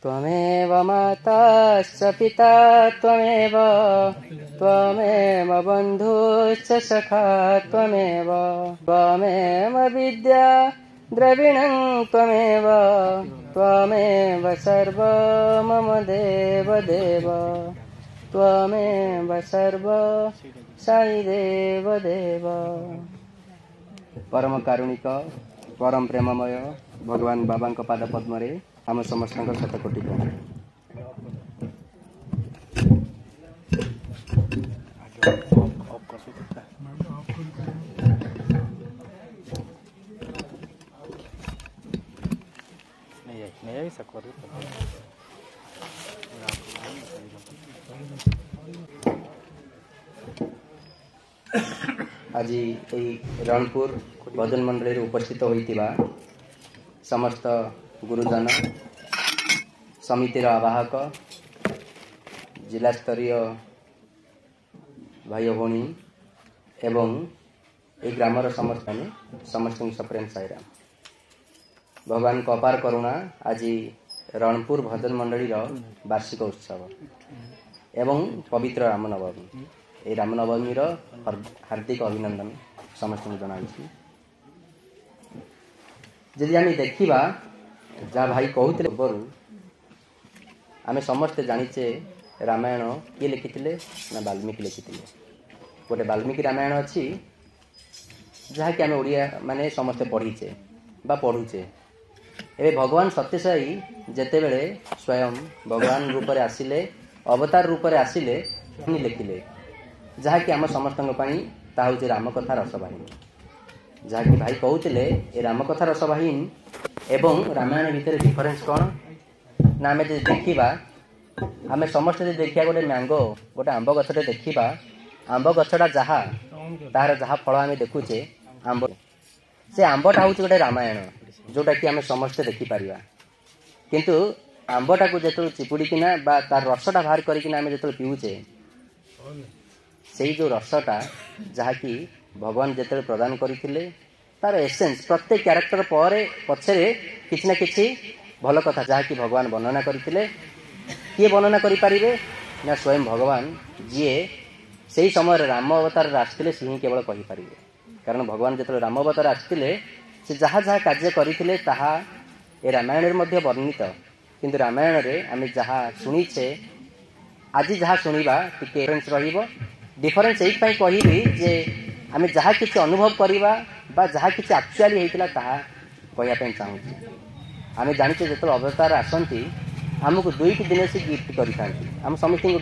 त्वमेव माताश्च पिता त्वमेव त्वमेव बन्धुश्च सखा त्वमेव त्वमेव विद्या द्रविणं त्वमेव त्वमेव सर्वं मम देव देव त्वमेव सर्व साई देव देव। परम कारुणिक परम प्रेममय भगवान बाबाଙ୍କ ପାଦ ପଦ୍ମରେ ଆମ ସମସ୍ତଙ୍କ ଶତକୋଟି ପ୍ରଣାମ। ଆଜି ଏହି ରଣପୁର ଭଜନ ମଣ୍ଡଳୀରେ ଉପସ୍ଥିତ ହୋଇଥିବା ସମସ୍ତ ଗୁରୁଜନ, ସମିତିର ଆବାହକ, ଜିଲ୍ଲାସ୍ତରୀୟ ଭାଇ ଭଉଣୀ ଏବଂ ଏହି ଗ୍ରାମର ସମସ୍ତଙ୍କୁ ସପ୍ରେମ ସାଇରାମ। ଭଗବାନଙ୍କ ଅପାର କରୁଣା ଆଜି ରଣପୁର ଭଜନ ମଣ୍ଡଳୀର ବାର୍ଷିକ ଉତ୍ସବ ଏବଂ ପବିତ୍ର ରାମନବମୀ। ଏହି ରାମନବମୀର ହାର୍ଦ୍ଦିକ ଅଭିନନ୍ଦନ ସମସ୍ତଙ୍କୁ ଜଣାଉଛି। ଯଦି ଆମେ ଦେଖିବା, ଯାହା ଭାଇ କହୁଥିଲେ ପୂର୍ବରୁ, ଆମେ ସମସ୍ତେ ଜାଣିଛେ ରାମାୟଣ କିଏ ଲେଖିଥିଲେ ନା ବାଲ୍ମୀକି ଲେଖିଥିଲେ। ଗୋଟେ ବାଲ୍ମୀକି ରାମାୟଣ ଅଛି ଯାହାକି ଆମେ ଓଡ଼ିଆ ମାନେ ସମସ୍ତେ ପଢ଼ିଛେ ବା ପଢ଼ୁଛେ। ଏବେ ଭଗବାନ ସତ୍ୟସାଇ ଯେତେବେଳେ ସ୍ୱୟଂ ଭଗବାନ ରୂପରେ ଆସିଲେ, ଅବତାର ରୂପରେ ଆସିଲେ, ଲେଖିଲେ ଯାହାକି ଆମ ସମସ୍ତଙ୍କ ପାଇଁ ତାହା ହେଉଛି ରାମକଥା ରସବାହିନୀ। ଯାହାକି ଭାଇ କହୁଥିଲେ ଏ ରାମକଥା ରସବାହିନୀ ଏବଂ ରାମାୟଣ ଭିତରେ ଡିଫରେନ୍ସ କ'ଣ ନା, ଆମେ ଯଦି ଦେଖିବା, ଆମେ ସମସ୍ତେ ଯଦି ଦେଖିବା ଗୋଟେ ମ୍ୟାଙ୍ଗୋ, ଗୋଟେ ଆମ୍ବ ଗଛଟେ ଦେଖିବା, ଆମ୍ବ ଗଛଟା ଯାହା ତାହାର ଯାହା ଫଳ ଆମେ ଦେଖୁଛେ ଆମ୍ବ, ସେ ଆମ୍ବଟା ହେଉଛି ଗୋଟେ ରାମାୟଣ ଯେଉଁଟାକି ଆମେ ସମସ୍ତେ ଦେଖିପାରିବା। କିନ୍ତୁ ଆମ୍ବଟାକୁ ଯେତେବେଳେ ଚିପୁଡ଼ିକିନା ବା ତାର ରସଟା ବାହାର କରିକିନା ଆମେ ଯେତେବେଳେ ପିଉଛେ, ସେଇ ଯେଉଁ ରସଟା ଯାହାକି ଭଗବାନ ଯେତେବେଳେ ପ୍ରଦାନ କରିଥିଲେ, ତାର ଏସେନ୍ସ ପ୍ରତ୍ୟେକ କ୍ୟାରେକ୍ଟର ପରେ ପଛରେ କିଛି ନା କିଛି ଭଲ କଥା ଯାହାକି ଭଗବାନ ବର୍ଣ୍ଣନା କରିଥିଲେ। କିଏ ବର୍ଣ୍ଣନା କରିପାରିବେ ନା ସ୍ୱୟଂ ଭଗବାନ, ଯିଏ ସେଇ ସମୟରେ ରାମ ଅବତାରରେ ଆସିଥିଲେ, ସେ ହିଁ କେବଳ କହିପାରିବେ। କାରଣ ଭଗବାନ ଯେତେବେଳେ ରାମ ଅବତାର ଆସିଥିଲେ, ସେ ଯାହା ଯାହା କାର୍ଯ୍ୟ କରିଥିଲେ ତାହା ଏ ରାମାୟଣରେ ମଧ୍ୟ ବର୍ଣ୍ଣିତ। କିନ୍ତୁ ରାମାୟଣରେ ଆମେ ଯାହା ଶୁଣିଛେ, ଆଜି ଯାହା ଶୁଣିବା ଟିକେ ଡିଫରେନ୍ସ ରହିବ। ଡିଫରେନ୍ସ ଏଇଥିପାଇଁ କହିବି ଯେ ଆମେ ଯାହା କିଛି ଅନୁଭବ କରିବା ବା ଯାହା କିଛି ଆକ୍ଚୁଆଲି ହେଇଥିଲା ତାହା କହିବା ପାଇଁ ଚାହୁଁଛୁ। ଆମେ ଜାଣିଛେ ଯେତେବେଳେ ଅବତାର ଆସନ୍ତି ଆମକୁ ଦୁଇଟି ଜିନିଷ ଗିଫ୍ଟ କରିଥାନ୍ତି, ଆମ ସମସ୍ତଙ୍କୁ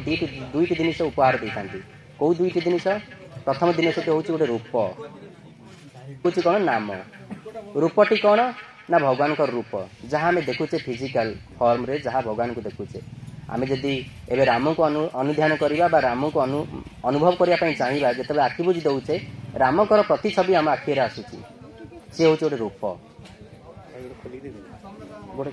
ଦୁଇଟି ଜିନିଷ ଉପହାର ଦେଇଥାନ୍ତି। କେଉଁ ଦୁଇଟି ଜିନିଷ? ପ୍ରଥମ ଜିନିଷଟି ହେଉଛି ଗୋଟେ ରୂପ, ହେଉଛି କ'ଣ ନାମ। ରୂପଟି କ'ଣ ନା ଭଗବାନଙ୍କର ରୂପ, ଯାହା ଆମେ ଦେଖୁଛେ ଫିଜିକାଲ ଫର୍ମରେ, ଯାହା ଭଗବାନଙ୍କୁ ଦେଖୁଛେ। ଆମେ ଯଦି ଏବେ ରାମଙ୍କୁ ଅନୁଧ୍ୟାନ କରିବା ବା ରାମଙ୍କୁ ଅନୁଭବ କରିବା ପାଇଁ ଚାହିଁବା, ଯେତେବେଳେ ଆଖି ବୁଜି ଦେଉଛେ ରାମଙ୍କର ପ୍ରତିଛବି ଆମ ଆଖିରେ ଆସୁଛି, ସିଏ ହେଉଛି ଗୋଟେ ରୂପ। ଗୋଟେ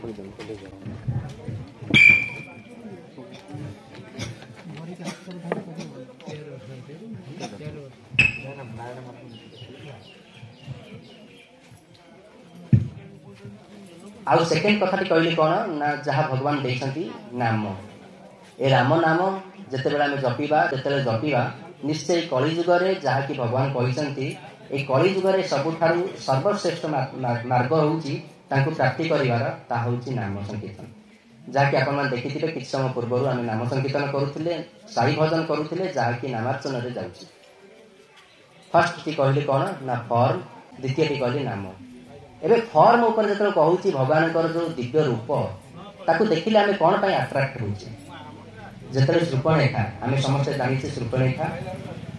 ଆଉ ସେକେଣ୍ଡ କଥାଟି କହିଲି କ'ଣ ନା ଯାହା ଭଗବାନ ଦେଇଛନ୍ତି ନାମ। ଏ ରାମ ନାମ ଯେତେବେଳେ ଆମେ ଜପିବା, ଯେତେବେଳେ ଜପିବା ନିଶ୍ଚୟ କଳିଯୁଗରେ ଯାହାକି ଭଗବାନ କହିଛନ୍ତି, ଏଇ କଳିଯୁଗରେ ସବୁଠାରୁ ସର୍ବଶ୍ରେଷ୍ଠ ମାର୍ଗ ହେଉଛି ତାଙ୍କୁ ପ୍ରାପ୍ତି କରିବାର, ତାହା ହେଉଛି ନାମ ସଂକୀର୍ତ୍ତନ। ଯାହାକି ଆପଣମାନେ ଦେଖିଥିବେ କିଛି ସମୟ ପୂର୍ବରୁ ଆମେ ନାମ ସଂକୀର୍ତ୍ତନ କରୁଥିଲେ, ସାଇ ଭଜନ କରୁଥିଲେ, ଯାହାକି ନାମାର୍ଚ୍ଚନରେ ଯାଉଛି। ଫାର୍ଷ୍ଟଟି କହିଲି କ'ଣ ନା ଫର୍ମ, ଦ୍ୱିତୀୟଟି କହିଲି ନାମ। ଏବେ ଫର୍ମ ଉପରେ ଯେତେବେଳେ କହୁଛି ଭଗବାନଙ୍କର ଯୋଉ ଦିବ୍ୟ ରୂପ, ତାକୁ ଦେଖିଲେ ଆମେ କ'ଣ ପାଇଁ ଆଟ୍ରାକ୍ଟ ହଉଛେ? ଯେତେବେଳେ ଶୂର୍ପଣେଖା, ଆମେ ସମସ୍ତେ ଜାଣିଛେ ଶୂର୍ପଣେଖା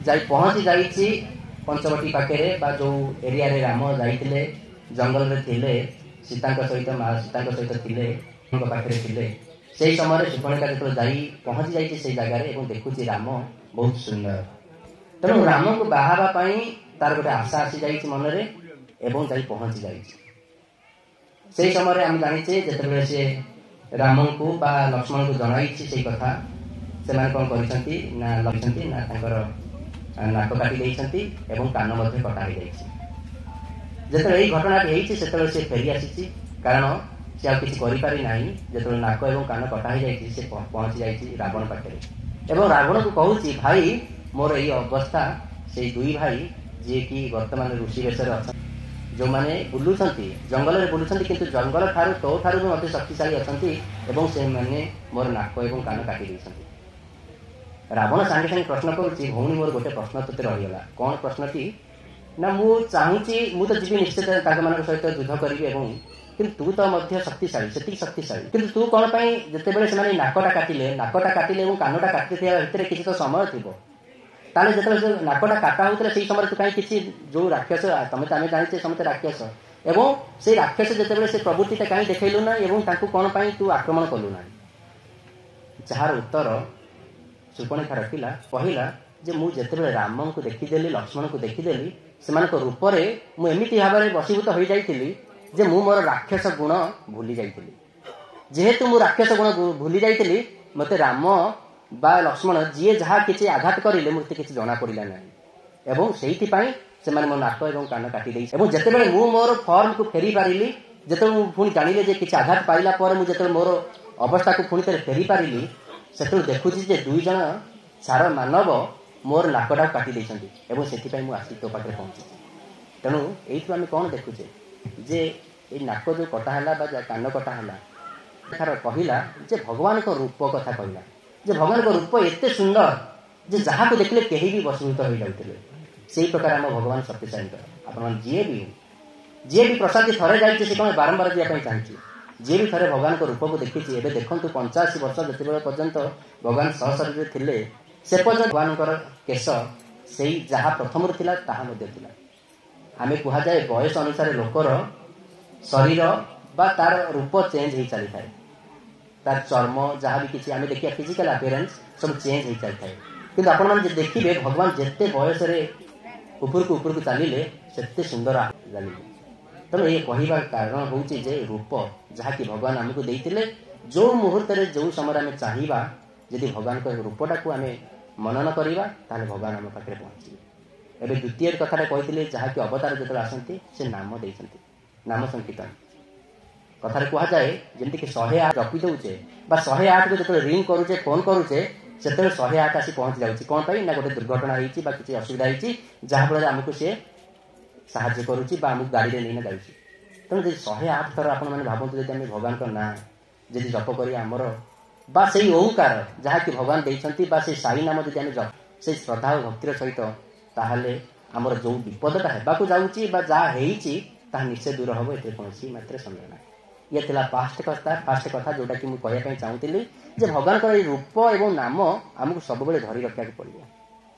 ଯାଇ ପହଞ୍ଚି ଯାଇଛି ପଞ୍ଚବଟୀ ପାଖରେ ବା ଯୋଉ ଏରିଆରେ ରାମ ଯାଇଥିଲେ, ଜଙ୍ଗଲରେ ଥିଲେ, ସୀତାଙ୍କ ସହିତ, ମା ସୀତାଙ୍କ ସହିତ ଥିଲେ, ପାଖରେ ଥିଲେ। ସେଇ ସମୟରେ ଶୂର୍ପଣେଖା ଯେତେବେଳେ ଯାଇ ପହଞ୍ଚି ଯାଇଛି ସେଇ ଜାଗାରେ ଏବଂ ଦେଖୁଛି ରାମ ବହୁତ ସୁନ୍ଦର, ତେଣୁ ରାମକୁ ବାହା ହେବା ପାଇଁ ତାର ଗୋଟେ ଆଶା ଆସିଯାଇଛି ମନରେ ଏବଂ ଯାଇ ପହଞ୍ଚି ଯାଇଛି। ସେଇ ସମୟରେ ଆମେ ଜାଣିଛେ ଯେତେବେଳେ ସେ ରାମଙ୍କୁ ବା ଲକ୍ଷ୍ମଣଙ୍କୁ ଜଣାଇଛି ସେଇ କଥା, ସେମାନେ କ'ଣ କରିଛନ୍ତି ନା ଲକ୍ଷନ୍ତି ନା ତାଙ୍କର ନାକ କାଟି ଦେଇଛନ୍ତି ଏବଂ କାନ ମଧ୍ୟ କଟା ହେଇଯାଇଛି। ଯେତେବେଳେ ଏଇ ଘଟଣାଟି ହେଇଛି ସେତେବେଳେ ସେ ଫେରି ଆସିଛି, କାରଣ ସେ ଆଉ କିଛି କରିପାରି ନାହିଁ। ଯେତେବେଳେ ନାକ ଏବଂ କାନ କଟା ହେଇଯାଇଛି, ସେ ପହଞ୍ଚି ଯାଇଛି ରାବଣ ପାଖରେ ଏବଂ ରାବଣକୁ କହୁଛି, ଭାଇ, ମୋର ଏଇ ଅବସ୍ଥା। ସେଇ ଦୁଇ ଭାଇ ଯିଏକି ବର୍ତ୍ତମାନ ଋଷି ବେଶରେ ଅଛନ୍ତି, ଯେଉଁମାନେ ବୁଲୁଛନ୍ତି, ଜଙ୍ଗଲରେ ବୁଲୁଛନ୍ତି, କିନ୍ତୁ ଜଙ୍ଗଲ ଠାରୁ ତୋ ଠାରୁ ବି ମଧ୍ୟ ଶକ୍ତିଶାଳୀ ଅଛନ୍ତି ଏବଂ ସେମାନେ ମୋର ନାକ ଏବଂ କାନ କାଟି ଦେଇଛନ୍ତି। ରାବଣ ସାଙ୍ଗେ ସାଙ୍ଗେ ପ୍ରଶ୍ନ କରୁଛି, ଭଉଣୀ, ମୋର ଗୋଟେ ପ୍ରଶ୍ନ ତୋତେ ରହିଗଲା। କ'ଣ ପ୍ରଶ୍ନଟି? ନା, ମୁଁ ଚାହୁଁଛି, ମୁଁ ତ ଯିବି ନିଶ୍ଚିତ ତାଙ୍କମାନଙ୍କ ସହିତ ଯୁଦ୍ଧ କରିବି, ଏବଂ କିନ୍ତୁ ତୁ ତ ମଧ୍ୟ ଶକ୍ତିଶାଳୀ, ସେତିକି ଶକ୍ତିଶାଳୀ, କିନ୍ତୁ ତୁ କ'ଣ ପାଇଁ ଯେତେବେଳେ ସେମାନେ ନାକଟା କାଟିଲେ ଏବଂ କାନଟା କାଟିଥିବା ଭିତରେ କିଛି ତ ସମୟ ଥିବ, ତାହେଲେ ଯେତେବେଳେ ସେ ନାକଟା କାଟା ହଉଥିଲା, ସେଇ ସମୟରେ ତୁ କାହିଁ କିଛି, ଯୋଉ ରାକ୍ଷସ, ତମେ ତ ଆମେ ଜାଣିଛେ ସମସ୍ତେ ରାକ୍ଷସ, ଏବଂ ସେଇ ରାକ୍ଷସ ଯେତେବେଳେ ସେ ପ୍ରବୃତ୍ତିଟା କାହିଁ ଦେଖେଇଲୁ ନା ଏବଂ ତାଙ୍କୁ କ'ଣ ପାଇଁ ତୁ ଆକ୍ରମଣ କଲୁ ନାହିଁ? ଯାହାର ଉତ୍ତର ଶୂର୍ପଣଖା ରଖିଲା, କହିଲା ଯେ ମୁଁ ଯେତେବେଳେ ରାମଙ୍କୁ ଦେଖିଦେଲି, ଲକ୍ଷ୍ମଣଙ୍କୁ ଦେଖିଦେଲି, ସେମାନଙ୍କ ରୂପରେ ମୁଁ ଏମିତି ଭାବରେ ବଶୀଭୂତ ହୋଇଯାଇଥିଲି ଯେ ମୁଁ ମୋର ରାକ୍ଷସ ଗୁଣ ଭୁଲି ଯାଇଥିଲି। ଯେହେତୁ ମୁଁ ରାକ୍ଷସ ଗୁଣ ଭୁଲି ଯାଇଥିଲି, ମୋତେ ରାମ ବା ଲକ୍ଷ୍ମଣ ଯିଏ ଯାହା କିଛି ଆଘାତ କରିଲେ ମୋତେ କିଛି ଜଣା ପଡ଼ିଲା ନାହିଁ ଏବଂ ସେଇଥିପାଇଁ ସେମାନେ ମୋ ନାକ ଏବଂ କାନ କାଟି ଦେଇଛି। ଏବଂ ଯେତେବେଳେ ମୁଁ ମୋର ଫର୍ମକୁ ଫେରି ପାରିଲି, ଯେତେବେଳେ ମୁଁ ପୁଣି ଜାଣିଲି ଯେ କିଛି ଆଘାତ ପାଇଲା ପରେ ମୁଁ ଯେତେବେଳେ ମୋର ଅବସ୍ଥାକୁ ପୁଣି ଥରେ ଫେରି ପାରିଲି, ସେତେବେଳେ ଦେଖୁଛି ଯେ ଦୁଇ ଜଣ ସାର ମାନବ ମୋର ନାକଟାକୁ କାଟି ଦେଇଛନ୍ତି ଏବଂ ସେଥିପାଇଁ ମୁଁ ଆସି ତୋ ପାଖରେ ପହଞ୍ଚିଛି। ତେଣୁ ଏଇଠୁ ଆମେ କ'ଣ ଦେଖୁଛେ ଯେ ଏଇ ନାକ ଯୋଉ କଟା ହେଲା ବା କାନ କଟା ହେଲା, କହିଲା ଯେ ଭଗବାନଙ୍କ ରୂପ କଥା କହିଲା ଯେ ଭଗବାନଙ୍କ ରୂପ ଏତେ ସୁନ୍ଦର ଯେ ଯାହାକୁ ଦେଖିଲେ କେହି ବି ବଶୀଭୂତ ହୋଇଯାଉଥିଲେ। ସେଇ ପ୍ରକାର ଆମ ଭଗବାନ ଶକ୍ତିଶାଳୀଙ୍କର। ଆପଣମାନେ ଯିଏ ବି ପ୍ରଶାନ୍ତି ଥରେ ଯାଇଛି, ସେ କ'ଣ ବାରମ୍ବାର ଯିବା ପାଇଁ ଚାହୁଁଛି। ଯିଏ ବି ଥରେ ଭଗବାନଙ୍କ ରୂପକୁ ଦେଖିଛି, ଏବେ ଦେଖନ୍ତୁ, 85 ବର୍ଷ ଯେତେବେଳେ ପର୍ଯ୍ୟନ୍ତ ଭଗବାନ ସଶରୀରରେ ଥିଲେ, ସେ ପର୍ଯ୍ୟନ୍ତ ଭଗବାନଙ୍କର କେଶ ସେଇ ଯାହା ପ୍ରଥମରୁ ଥିଲା, ତାହା ମଧ୍ୟ ଥିଲା। ଆମେ କୁହାଯାଏ, ବୟସ ଅନୁସାରେ ଲୋକର ଶରୀର ବା ତାର ରୂପ ଚେଞ୍ଜ ହେଇ ଚାଲିଥାଏ। ତାର ଚର୍ମ ଯାହା ବି କିଛି ଆମେ ଦେଖିବା, ଫିଜିକାଲ ଆପିୟରାନ୍ସ ସବୁ ଚେଞ୍ଜ ହେଇ ଚାଲିଥାଏ। କିନ୍ତୁ ଆପଣମାନେ ଯଦି ଦେଖିବେ, ଭଗବାନ ଯେତେ ବୟସରେ ଉପରକୁ ଉପରକୁ ଚାଲିଲେ, ସେତେ ସୁନ୍ଦର ଚାଲିଲେ। ତେଣୁ ଏ କହିବାର କାରଣ ହେଉଛି ଯେ ରୂପ ଯାହାକି ଭଗବାନ ଆମକୁ ଦେଇଥିଲେ, ଯୋଉ ମୁହୂର୍ତ୍ତରେ, ଯୋଉ ସମୟରେ ଆମେ ଚାହିଁବା, ଯଦି ଭଗବାନଙ୍କ ରୂପଟାକୁ ଆମେ ମନନ କରିବା, ତାହେଲେ ଭଗବାନ ଆମ ପାଖରେ ପହଞ୍ଚିବେ। ଏବେ ଦ୍ୱିତୀୟ କଥାଟା କହିଥିଲେ, ଯାହାକି ଅବତାର ଯେତେବେଳେ ଆସନ୍ତି, ସେ ନାମ ଦେଇଛନ୍ତି, ନାମ ସଂକୀର୍ତ୍ତନ। କଥାରେ କୁହାଯାଏ, ଯେମିତିକି 108 ଜପି ଦଉଛେ ବା 108କୁ ଯେତେବେଳେ ରିଙ୍ଗ କରୁଛେ, ଫୋନ କରୁଛେ, ସେତେବେଳେ 108 ଆସି ପହଞ୍ଚି ଯାଉଛି। କ'ଣ ପାଇଁ? ନା, ଗୋଟେ ଦୁର୍ଘଟଣା ହେଇଛି ବା କିଛି ଅସୁବିଧା ହେଇଛି, ଯାହାଫଳରେ ଆମକୁ ସିଏ ସାହାଯ୍ୟ କରୁଛି ବା ଆମକୁ ଗାଡ଼ିରେ ନେଇନା ଯାଉଛି। ତେଣୁ ଯଦି 108 ଥର ଆପଣମାନେ ଭାବନ୍ତୁ, ଯଦି ଆମେ ଭଗବାନଙ୍କ ନାଁ ଯଦି ଜପ କରି ଆମର ବା ସେଇ ଓଙ୍କାର ଯାହାକି ଭଗବାନ ଦେଇଛନ୍ତି ବା ସେଇ ସାଇ ନାମ ଯଦି ଆମେ ଜପ ସେଇ ଶ୍ରଦ୍ଧା ଓ ଭକ୍ତିର ସହିତ, ତାହେଲେ ଆମର ଯୋଉ ବିପଦଟା ହେବାକୁ ଯାଉଛି ବା ଯାହା ହେଇଛି, ତାହା ନିଶ୍ଚୟ ଦୂର ହେବ, ଏଥିରେ କୌଣସି ମାତ୍ରାରେ ସନ୍ଦେହ ନାହିଁ। ଇଏ ଥିଲା ଫାଷ୍ଟ କଥା, ଯୋଉଟାକି ମୁଁ କହିବା ପାଇଁ ଚାହୁଁଥିଲି ଯେ ଭଗବାନଙ୍କର ଏଇ ରୂପ ଏବଂ ନାମ ଆମକୁ ସବୁବେଳେ ଧରି ରଖିବାକୁ ପଡ଼ିବ।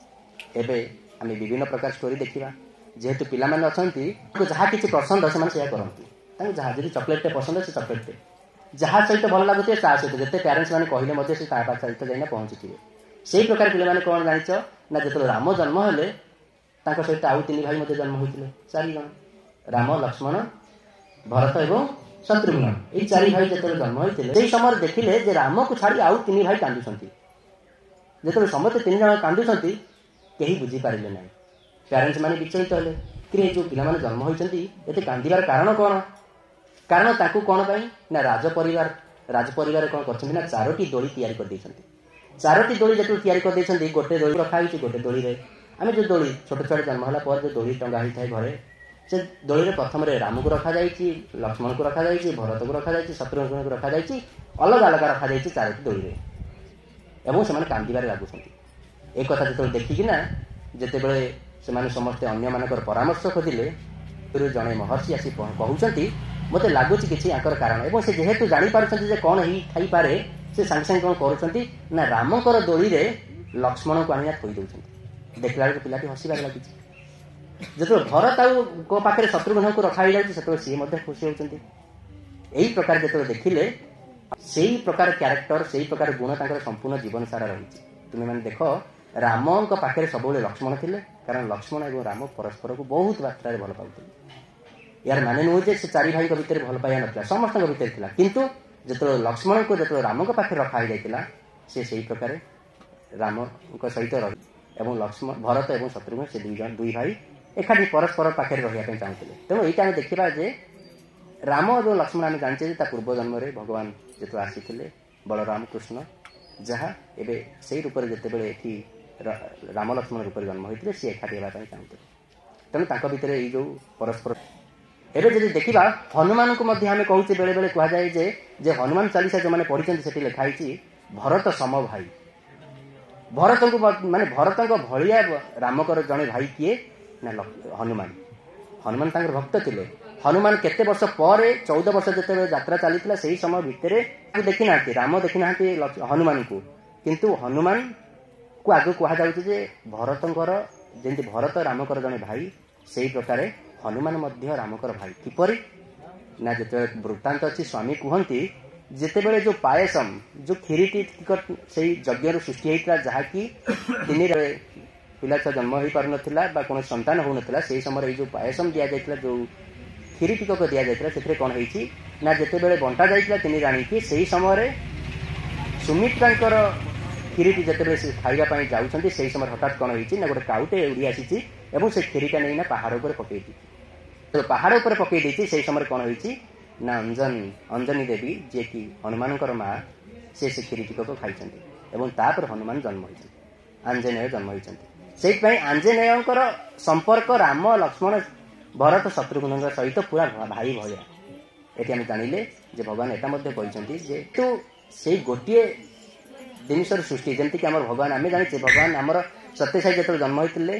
ଏବେ ଆମେ ବିଭିନ୍ନ ପ୍ରକାର ଷ୍ଟୋରି ଦେଖିବା। ଯେହେତୁ ପିଲାମାନେ ଅଛନ୍ତି, ତାଙ୍କୁ ଯାହା କିଛି ପସନ୍ଦ ସେମାନେ ସେଇଆ କରନ୍ତି। ତାଙ୍କୁ ଯାହା ଯଦି ଚକୋଲେଟଟେ ପସନ୍ଦ, ସେ ଚକୋଲେଟଟେ ଯାହା ସହିତ ଭଲ ଲାଗୁଥିବ ତା ସହିତ, ଯେତେ ପ୍ୟାରେଣ୍ଟସ୍ ମାନେ କହିଲେ ମଧ୍ୟ ସେ ତା ସହିତ ଯାଇନା ପହଞ୍ଚୁଥିବେ। ସେଇ ପ୍ରକାର ପିଲାମାନେ କ'ଣ ଜାଣିଛ ନା, ଯେତେବେଳେ ରାମ ଜନ୍ମ ହେଲେ, ତାଙ୍କ ସହିତ ଆଉ ତିନି ଭାଇ ମଧ୍ୟ ଜନ୍ମ ହୋଇଥିଲେ, ଚାରି ଜଣ, ରାମ, ଲକ୍ଷ୍ମଣ, ଭରତ ଏବଂ ଶତ୍ରୁଘ୍ନ। ଏଇ ଚାରି ଭାଇ ଯେତେବେଳେ ଜନ୍ମ ହୋଇଥିଲେ, ସେଇ ସମୟରେ ଦେଖିଲେ ଯେ ରାମକୁ ଛାଡ଼ି ଆଉ ତିନି ଭାଇ କାନ୍ଦୁଛନ୍ତି। ଯେତେବେଳେ ସମସ୍ତେ ତିନି ଜଣ କାନ୍ଦୁଛନ୍ତି, କେହି ବୁଝିପାରିଲେ ନାହିଁ। ପ୍ୟାରେଣ୍ଟସ୍ ମାନେ ବିଚଳିତ ହେଲେ କି ଏ ଯୋଉ ପିଲାମାନେ ଜନ୍ମ ହୋଇଛନ୍ତି, ଏତେ କାନ୍ଦିବାର କାରଣ କ'ଣ? କାରଣ ତାଙ୍କୁ କ'ଣ ପାଇଁ ନା ରାଜ ପରିବାର କ'ଣ କରିଛନ୍ତି ନା ଚାରୋଟି ଦୋଳି ତିଆରି କରିଦେଇଛନ୍ତି। ଚାରୋଟି ଦୋଳି ଯେତେବେଳେ ତିଆରି କରିଦେଇଛନ୍ତି, ଗୋଟେ ଦୋଳି ରଖା ହେଇଛି। ଗୋଟେ ଦୋଳିରେ ଆମେ ଯୋଉ ଦୋଳି, ଛୋଟ ଛୁଆଟେ ଜନ୍ମ ହେଲା ପରେ ଯୋଉ ଦୋଳି ଟଙ୍ଗା ହେଇଥାଏ ଘରେ, ସେ ଦୋଳିରେ ପ୍ରଥମରେ ରାମକୁ ରଖାଯାଇଛି, ଲକ୍ଷ୍ମଣକୁ ରଖାଯାଇଛି, ଭରତକୁ ରଖାଯାଇଛି, ଶତ୍ରୁଘ୍ନକୁ ରଖାଯାଇଛି, ଅଲଗା ଅଲଗା ରଖାଯାଇଛି ଚାରୋଟି ଦୋଳିରେ ଏବଂ ସେମାନେ କାନ୍ଦିବାରେ ଲାଗୁଛନ୍ତି। ଏ କଥା ଯେତେବେଳେ ଦେଖିକିନା ଯେତେବେଳେ ସେମାନେ ସମସ୍ତେ ଅନ୍ୟମାନଙ୍କର ପରାମର୍ଶ ଖୋଜିଲେ, ଜଣେ ମହର୍ଷି ଆସି କହୁଛନ୍ତି, ମୋତେ ଲାଗୁଛି କିଛି ୟାଙ୍କର କାରଣ। ଏବଂ ସେ ଯେହେତୁ ଜାଣିପାରୁଛନ୍ତି ଯେ କ'ଣ ହେଇଥାଇପାରେ, ସେ ସାଙ୍ଗେ ସାଙ୍ଗେ କ'ଣ କରୁଛନ୍ତି ନା ରାମଙ୍କର ଦୋଳିରେ ଲକ୍ଷ୍ମଣଙ୍କୁ ଆଣିନା ଥୋଇ ଦେଉଛନ୍ତି। ଦେଖିଲା ବେଳକୁ ପିଲାଟି ହସିବାରେ ଲାଗିଛି। ଯେତେବେଳେ ଭରତ ଆଉ ପାଖରେ ଶତ୍ରୁଘ୍ନଙ୍କୁ ରଖା ହେଇଯାଉଛି, ସେତେବେଳେ ସିଏ ମଧ୍ୟ ଖୁସି ହେଉଛନ୍ତି। ଏଇ ପ୍ରକାର ଯେତେବେଳେ ଦେଖିଲେ, ସେଇ ପ୍ରକାର କ୍ୟାରେକ୍ଟର, ସେଇ ପ୍ରକାର ଗୁଣ ତାଙ୍କର ସମ୍ପୂର୍ଣ୍ଣ ଜୀବନ ସାରା ରହିଛି। ତୁମେମାନେ ଦେଖ, ରାମଙ୍କ ପାଖରେ ସବୁବେଳେ ଲକ୍ଷ୍ମଣ ଥିଲେ, କାରଣ ଲକ୍ଷ୍ମଣ ଏବଂ ରାମ ପରସ୍ପରକୁ ବହୁତ ମାତ୍ରାରେ ଭଲ ପାଉଥିଲେ। ଏହାର ମାନେ ନୁହେଁ ଯେ ସେ ଚାରି ଭାଇଙ୍କ ଭିତରେ ଭଲ ପାଇବା ନଥିଲା, ସମସ୍ତଙ୍କ ଭିତରେ ଥିଲା। କିନ୍ତୁ ଯେତେବେଳେ ଲକ୍ଷ୍ମଣଙ୍କୁ ଯେତେବେଳେ ରାମଙ୍କ ପାଖରେ ରଖା ହେଇଯାଇଥିଲା, ସେ ସେଇ ପ୍ରକାରେ ରାମଙ୍କ ସହିତ ରହି ଏବଂ ଲକ୍ଷ୍ମଣ, ଭରତ ଏବଂ ଶତ୍ରୁଘ୍ନ ସେ ଦୁଇ ଜଣ ଦୁଇ ଭାଇ ଏକାଠି ପରସ୍ପର ପାଖରେ ରହିବା ପାଇଁ ଚାହୁଁଥିଲେ। ତେଣୁ ଏଇଟା ଆମେ ଦେଖିବା ଯେ ରାମ ଏବଂ ଲକ୍ଷ୍ମଣ ଆମେ ଜାଣିଛେ ଯେ ତା ପୂର୍ବ ଜନ୍ମରେ ଭଗବାନ ଯେତେବେଳେ ଆସିଥିଲେ ବଳରାମ କୃଷ୍ଣ, ଯାହା ଏବେ ସେଇ ରୂପରେ ଯେତେବେଳେ ଏଠି ରାମ ଲକ୍ଷ୍ମଣ ରୂପରେ ଜନ୍ମ ହୋଇଥିଲେ, ସିଏ ଏକାଠି ହେବା ପାଇଁ ଚାହୁଁଥିଲେ। ତେଣୁ ତାଙ୍କ ଭିତରେ ଏଇ ଯେଉଁ ପରସ୍ପର। ଏବେ ଯଦି ଦେଖିବା ହନୁମାନଙ୍କୁ ମଧ୍ୟ ଆମେ କହୁଛେ, ବେଳେ ବେଳେ କୁହାଯାଏ ଯେ ହନୁମାନ ଚାଳିଶା ଯେଉଁମାନେ ପଢିଛନ୍ତି ସେଠି ଲେଖା ହେଇଛି ଭରତ ସମ ଭାଇ। ଭରତଙ୍କୁ ମାନେ ଭରତଙ୍କ ଭଳିଆ ରାମଙ୍କର ଜଣେ ଭାଇ କିଏ ନା ହନୁମାନ। ହନୁମାନ ତାଙ୍କର ଭକ୍ତ ଥିଲେ। ହନୁମାନ କେତେ ବର୍ଷ ପରେ 14 ବର୍ଷ ଯେତେବେଳେ ଯାତ୍ରା ଚାଲିଥିଲା ସେଇ ସମୟ ଭିତରେ ଦେଖିନାହାନ୍ତି, ରାମ ଦେଖିନାହାନ୍ତି ହନୁମାନଙ୍କୁ, କିନ୍ତୁ ହନୁମାନଙ୍କୁ ଆଗକୁ କୁହାଯାଉଛି ଯେ ଭରତଙ୍କର ଯେମିତି ଭରତ ରାମଙ୍କର ଜଣେ ଭାଇ, ସେଇ ପ୍ରକାରେ ହନୁମାନ ମଧ୍ୟ ରାମଙ୍କର ଭାଇ। କିପରି ନା ଯେତେବେଳେ ବୃତ୍ତାନ୍ତ ଅଛି, ସ୍ୱାମୀ କୁହନ୍ତି ଯେତେବେଳେ ଯୋଉ ପାୟସମ ଯୋଉ କ୍ଷୀରିଟି ସେଇ ଯଜ୍ଞରୁ ସୃଷ୍ଟି ହେଇଥିଲା, ଯାହାକି ତିନି ପିଲା ଛୁଆ ଜନ୍ମ ହେଇପାରୁନଥିଲା ବା କୌଣସି ସନ୍ତାନ ହଉନଥିଲା, ସେଇ ସମୟରେ ଏଇ ଯୋଉ ପାୟସମ ଦିଆଯାଇଥିଲା, ଯୋଉ କ୍ଷୀରି ଟିକକ ଦିଆଯାଇଥିଲା, ସେଥିରେ କ'ଣ ହେଇଛି ନା ଯେତେବେଳେ ବଣ୍ଟା ଯାଇଥିଲା ତିନି ରାଣୀକି, ସେଇ ସମୟରେ ସୁମିତ୍ରାଙ୍କର କ୍ଷୀରିଟି ଯେତେବେଳେ ସେ ଖାଇବା ପାଇଁ ଯାଉଛନ୍ତି, ସେଇ ସମୟରେ ହଠାତ୍ କ'ଣ ହେଇଛି ନା ଗୋଟେ କାଉଟେ ଉଡ଼ି ଆସିଛି ଏବଂ ସେ କ୍ଷୀରିଟା ନେଇନା ପାହାଡ଼ ଉପରେ ପକେଇ ଦେଇଛି। ପାହାଡ଼ ଉପରେ ପକେଇ ଦେଇଛି। ସେଇ ସମୟରେ କ'ଣ ହେଇଛି ନା ଅଞ୍ଜନୀ ଦେବୀ ଯିଏକି ହନୁମାନଙ୍କର ମା, ସେ କ୍ଷୀରି ଟିକକ ଖାଇଛନ୍ତି ଏବଂ ତାପରେ ହନୁମାନ ଜନ୍ମ ହେଇଛନ୍ତି, ଆଞ୍ଜନେୟ ଜନ୍ମ ହେଇଛନ୍ତି। ସେଇଥିପାଇଁ ଆଞ୍ଜନେୟଙ୍କର ସମ୍ପର୍କ ରାମ ଲକ୍ଷ୍ମଣ ଭରତ ଶତ୍ରୁଘ୍ନଙ୍କ ସହିତ ପୁରା ଭାଇ ଭଳିଆ। ଏଠି ଆମେ ଜାଣିଲେ ଯେ ଭଗବାନ ଏଟା ମଧ୍ୟ କହିଛନ୍ତି ଯେ ତୁ ସେଇ ଗୋଟିଏ ଜିନିଷର ସୃଷ୍ଟି, ଯେମିତିକି ଆମର ଭଗବାନ ଆମେ ଜାଣିଛେ ଭଗବାନ ଆମର ସତ୍ୟସାଇ ଯେତେବେଳେ ଜନ୍ମ ହେଇଥିଲେ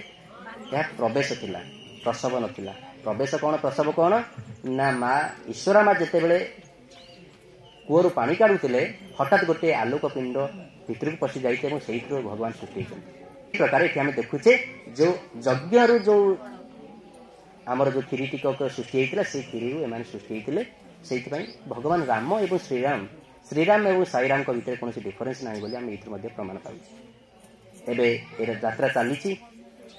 ଏହା ପ୍ରବେଶ ଥିଲା, ପ୍ରସବ ନଥିଲା। ପ୍ରବେଶ କ'ଣ ପ୍ରସବ କ'ଣ ନା ମା ଈଶ୍ୱରା ମା ଯେତେବେଳେ କୂଅରୁ ପାଣି କାଢୁଥିଲେ ହଠାତ୍ ଗୋଟିଏ ଆଲୋକ ପିଣ୍ଡ ଭିତରକୁ ପଶି ଯାଇଛି ଏବଂ ସେଇଥିରୁ ଭଗବାନ ସୃଷ୍ଟି ହେଇଛନ୍ତି। ଏ ପ୍ରକାର ଏଠି ଆମେ ଦେଖୁଛେ ଯୋଉ ଯଜ୍ଞରୁ ଯୋଉ ଆମର ଯୋଉ କ୍ଷୀରି ଟିକକ ସୃଷ୍ଟି ହେଇଥିଲା, ସେଇ କ୍ଷୀରିରୁ ଏମାନେ ସୃଷ୍ଟି ହେଇଥିଲେ। ସେଇଥିପାଇଁ ଭଗବାନ ରାମ ଏବଂ ଶ୍ରୀରାମ ଏବଂ ସାଇରାମଙ୍କ ଭିତରେ କୌଣସି ଡିଫରେନ୍ସ ନାହିଁ ବୋଲି ଆମେ ଏଇଥିରୁ ମଧ୍ୟ ପ୍ରମାଣ ପାଉଛେ। ଏବେ ଏର ଯାତ୍ରା ଚାଲିଛି,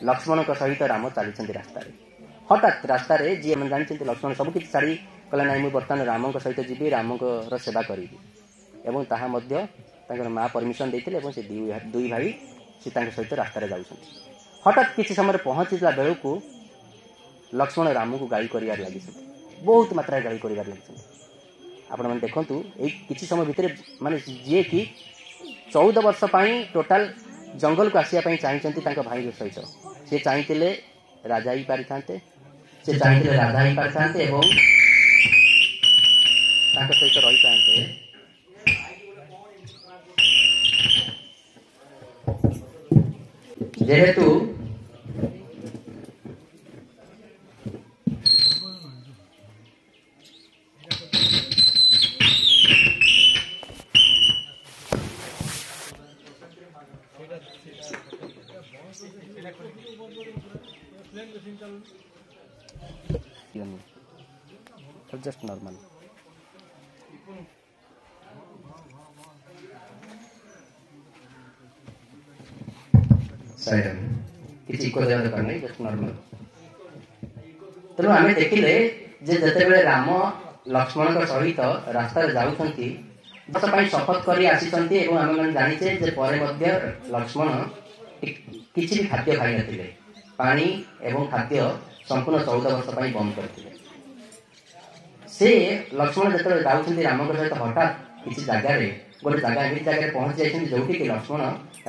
ଲକ୍ଷ୍ମଣଙ୍କ ସହିତ ରାମ ଚାଲିଛନ୍ତି ରାସ୍ତାରେ। ହଠାତ୍ ରାସ୍ତାରେ ଯିଏ ଆମେ ଜାଣିଛନ୍ତି ଲକ୍ଷ୍ମଣ ସବୁ କିଛି ଛାଡ଼ି କହିଲା ନାଇଁ ମୁଁ ବର୍ତ୍ତମାନ ରାମଙ୍କ ସହିତ ଯିବି, ରାମଙ୍କର ସେବା କରିବି, ଏବଂ ତାହା ମଧ୍ୟ ତାଙ୍କର ମା ପରମିଶନ ଦେଇଥିଲେ ଏବଂ ସେ ଦୁଇ ଭାଇ ସେ ତାଙ୍କ ସହିତ ରାସ୍ତାରେ ଯାଉଛନ୍ତି। ହଠାତ୍ କିଛି ସମୟରେ ପହଞ୍ଚିଲା ବେଳକୁ ଲକ୍ଷ୍ମଣ ରାମକୁ ଗାଳି କରିବାରେ ଲାଗିଛନ୍ତି, ବହୁତ ମାତ୍ରାରେ ଗାଳି କରିବାରେ ଲାଗିଛନ୍ତି। ଆପଣମାନେ ଦେଖନ୍ତୁ ଏଇ କିଛି ସମୟ ଭିତରେ ମାନେ ଯିଏକି 14 ବର୍ଷ ପାଇଁ ଟୋଟାଲ ଜଙ୍ଗଲକୁ ଆସିବା ପାଇଁ ଚାହିଁଛନ୍ତି ତାଙ୍କ ଭାଇଙ୍କ ସହିତ, ସେ ଚାହିଁଥିଲେ ରାଜା ହେଇପାରିଥାନ୍ତେ, ସେ ଚାହିଁଥିଲେ ରାଜା ହେଇପାରିଥାନ୍ତେ ଏବଂ ତାଙ୍କ ସହିତ ରହିଥାନ୍ତେ। ଯେହେତୁ ଜଷ୍ଟ ନର୍ମାଲ କିଛି ଇକୋ ଦେବା ଦରକାର ନାହିଁ, ଜଷ୍ଟ ନର୍ମାଲ। ତେଣୁ ଆମେ ଦେଖିଲେ ଯେ ଯେତେବେଳେ ରାମ ଲକ୍ଷ୍ମଣଙ୍କ ସହିତ ରାସ୍ତାରେ ଯାଉଛନ୍ତି, ପାଇଁ ଶପଥ କରି ଆସିଛନ୍ତି ଏବଂ ଆମେମାନେ ଜାଣିଛେ ଯେ ପରେ ମଧ୍ୟ ଲକ୍ଷ୍ମଣ କିଛି ବି ଖାଦ୍ୟ ଖାଇନଥିଲେ, ପାଣି ଏବଂ ଖାଦ୍ୟ ସମ୍ପୂର୍ଣ୍ଣ 14 ବର୍ଷ ପାଇଁ ବନ୍ଦ କରିଥିଲେ। ସେ ଲକ୍ଷ୍ମଣ ଯେତେବେଳେ ଯାଉଛନ୍ତି ରାମଙ୍କ ସହିତ, ହଠାତ୍ କିଛି ଜାଗାରେ ଗୋଟେ ଜାଗା ଏମିତି ଜାଗାରେ ପହଞ୍ଚି ଯାଇଛନ୍ତି ଯୋଉଠିକି ଲକ୍ଷ୍ମଣ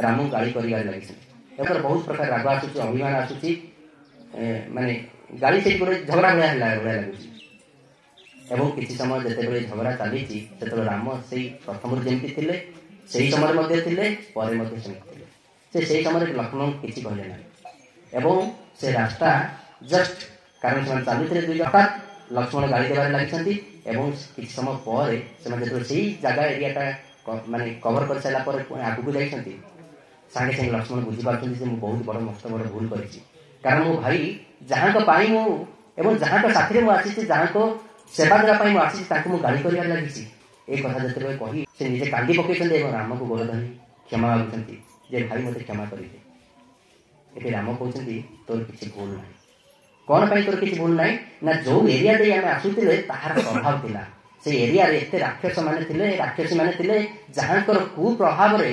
ରାମଙ୍କୁ ଗାଳି କରିବାରେ ଲାଗିଛନ୍ତି। ତାଙ୍କର ବହୁତ ପ୍ରକାର ରାଗ ଆସୁଛି, ଅଭିମାନ ଆସୁଛି, ମାନେ ଗାଳି ସେଠି ଗୋଟେ ଝଗଡ଼ା ଭଳିଆ ହେଲା ଭଳିଆ ଲାଗୁଛି। ଏବଂ କିଛି ସମୟ ଯେତେବେଳେ ଝଗଡ଼ା ଚାଲିଛି ସେତେବେଳେ ରାମ ସେଇ ପ୍ରଥମରୁ ଯେମିତି ଥିଲେ ସେଇ ସମୟରେ ମଧ୍ୟ ଥିଲେ, ପରେ ମଧ୍ୟ ସେମିତି ଥିଲେ। ସେ ସେଇ ସମୟରେ ଲକ୍ଷ୍ମଣଙ୍କୁ କିଛି କହିଲେ ନାହିଁ ଏବଂ ସେ ରାସ୍ତା ଜଷ୍ଟ କାରଣ ସେମାନେ ଚାଲୁଥିଲେ ଦୁଇ, ହଠାତ୍ ଲକ୍ଷ୍ମଣ ଗାଳି ଦେବାରେ ଲାଗିଛନ୍ତି ଏବଂ କିଛି ସମୟ ପରେ ସେମାନେ ଯେତେବେଳେ ସେଇ ଜାଗା ଏରିଆଟା ମାନେ କଭର କରିସାରିଲା ପରେ ଆଗକୁ ଯାଇଛନ୍ତି, ସାଙ୍ଗେ ସାଙ୍ଗେ ଲକ୍ଷ୍ମଣ ବୁଝିପାରୁଛନ୍ତି ଯେ ମୁଁ ବହୁତ ବଡ଼ ମସ୍ତ ବଡ଼ ଭୁଲ କରିଛି। କାରଣ ମୋ ଭାଇ ଯାହାଙ୍କ ପାଇଁ ମୁଁ ଏବଂ ଯାହାଙ୍କ ସାଥିରେ ମୁଁ ଆସିଛି, ଯାହାଙ୍କ ସେବା ଦେବା ପାଇଁ ମୁଁ ଆସିଛି, ତାଙ୍କୁ ମୁଁ ଗାଳି କରିବାରେ ଲାଗିଛି। ଏ କଥା ଯେତେବେଳେ କହି ସେ ନିଜେ କାନ୍ଦି ପକେଇଛନ୍ତି ଏବଂ ରାମକୁ ଗୋଡ଼ ଧରି କ୍ଷମା ମାଗୁଛନ୍ତି ଯେ ଭାଇ ମୋତେ କ୍ଷମା କରିଦେ। ଏଠି ରାମ କହୁଛନ୍ତି ତୋର କିଛି ଭୁଲ ନାହିଁ। କ'ଣ ପାଇଁ ତୋର କିଛି ଭୁଲ ନାହିଁ ନା ଯୋଉ ଏରିଆ ଦେଇ ଆମେ ଆସୁଥିଲେ ତାହାର ପ୍ରଭାବ ଥିଲା, ସେଇ ଏରିଆରେ ଏତେ ରାକ୍ଷସ ମାନେ ଥିଲେ, ରାକ୍ଷସୀ ମାନେ ଥିଲେ, ଯାହାଙ୍କର କୁପ୍ରଭାବରେ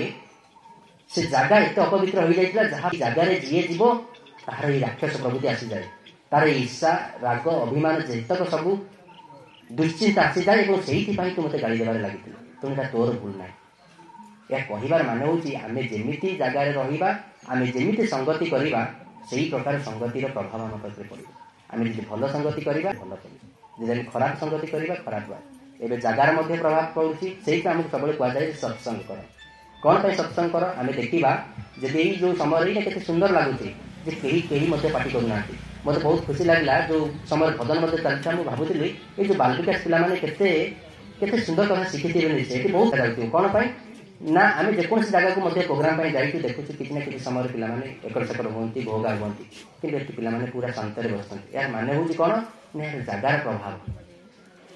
ସେ ଜାଗା ଏତେ ଅପବିତ୍ର ହୋଇଯାଇଥିଲା, ଯାହା ଜାଗାରେ ଯିଏ ଯିବ ତାହାର ଏଇ ରାକ୍ଷସ ପ୍ରଭୃତି ଆସିଯାଏ, ତାର ଈର୍ଷା ରାଗ ଅଭିମାନ ଯେତକ ସବୁ ଦୁଶ୍ଚିନ୍ତା ଆସିଯାଏ ଏବଂ ସେଇଥିପାଇଁ ତୁ ମୋତେ ଗାଳି ଦେବାରେ ଲାଗିଥିଲୁ, ତେଣୁ ଏଇଟା ତୋର ଭୁଲ ନାହିଁ। ଏହା କହିବାର ମାନେ ହେଉଛି ଆମେ ଯେମିତି ଜାଗାରେ ରହିବା, ଆମେ ଯେମିତି ସଙ୍ଗତି କରିବା, ସେଇ ପ୍ରକାର ସଙ୍ଗତିର ପ୍ରଭାବ ଆମ ପାଖରେ ପଡ଼ିବ। ଆମେ ଯଦି ଭଲ ସଙ୍ଗତି କରିବା ଭଲ ପଡ଼ିବ, ଯଦି ଆମେ ଖରାପ ସଙ୍ଗତି କରିବା ଖରାପ ବା। ଏବେ ଜାଗାର ମଧ୍ୟ ପ୍ରଭାବ ପଡ଼ୁଛି। ସେଇଟା ଆମକୁ ସବୁବେଳେ କୁହାଯାଏ ଯେ ସତ୍ସଙ୍ଗ କର। କ'ଣ ପାଇଁ ସତ୍ସଙ୍ଗ କର? ଆମେ ଦେଖିବା ଯଦି ଏଇ ଯେଉଁ ସମୟରେ ଏଇଟା କେତେ ସୁନ୍ଦର ଲାଗୁଛି ଯେ କେହି କେହି ମଧ୍ୟ ପାଟି କରୁନାହାନ୍ତି। ମୋତେ ବହୁତ ଖୁସି ଲାଗିଲା ଯେଉଁ ସମୟରେ ଭଜନ ମଧ୍ୟ ଚାଲିଥିଲା। ମୁଁ ଭାବୁଥିଲି ଏଇ ଯେଉଁ ବାଲବିକାଶ ପିଲାମାନେ କେତେ କେତେ ସୁନ୍ଦର କଥା ଶିଖିଥିବେ ନିଶ୍ଚୟ, ଏଠି ବହୁତ ଯାଉଥିବ। କ'ଣ ପାଇଁ ନା ଆମେ ଯେକୌଣସି ଜାଗାକୁ ମଧ୍ୟ ପ୍ରୋଗ୍ରାମ ପାଇଁ ଯାଇଛୁ, ଦେଖୁଛୁ କିଛି ନା କିଛି ସମୟରେ ପିଲାମାନେ ଏକର ସେକର ହୁଅନ୍ତି, ଘୋଘା ହୁଅନ୍ତି, କିନ୍ତୁ ଏଠି ପିଲାମାନେ ପୁରା ଶାନ୍ତରେ ବସନ୍ତି। ଏହାର ମାନେ ହେଉଛି କ'ଣ ନା ଏହାର ଜାଗାର ପ୍ରଭାବ।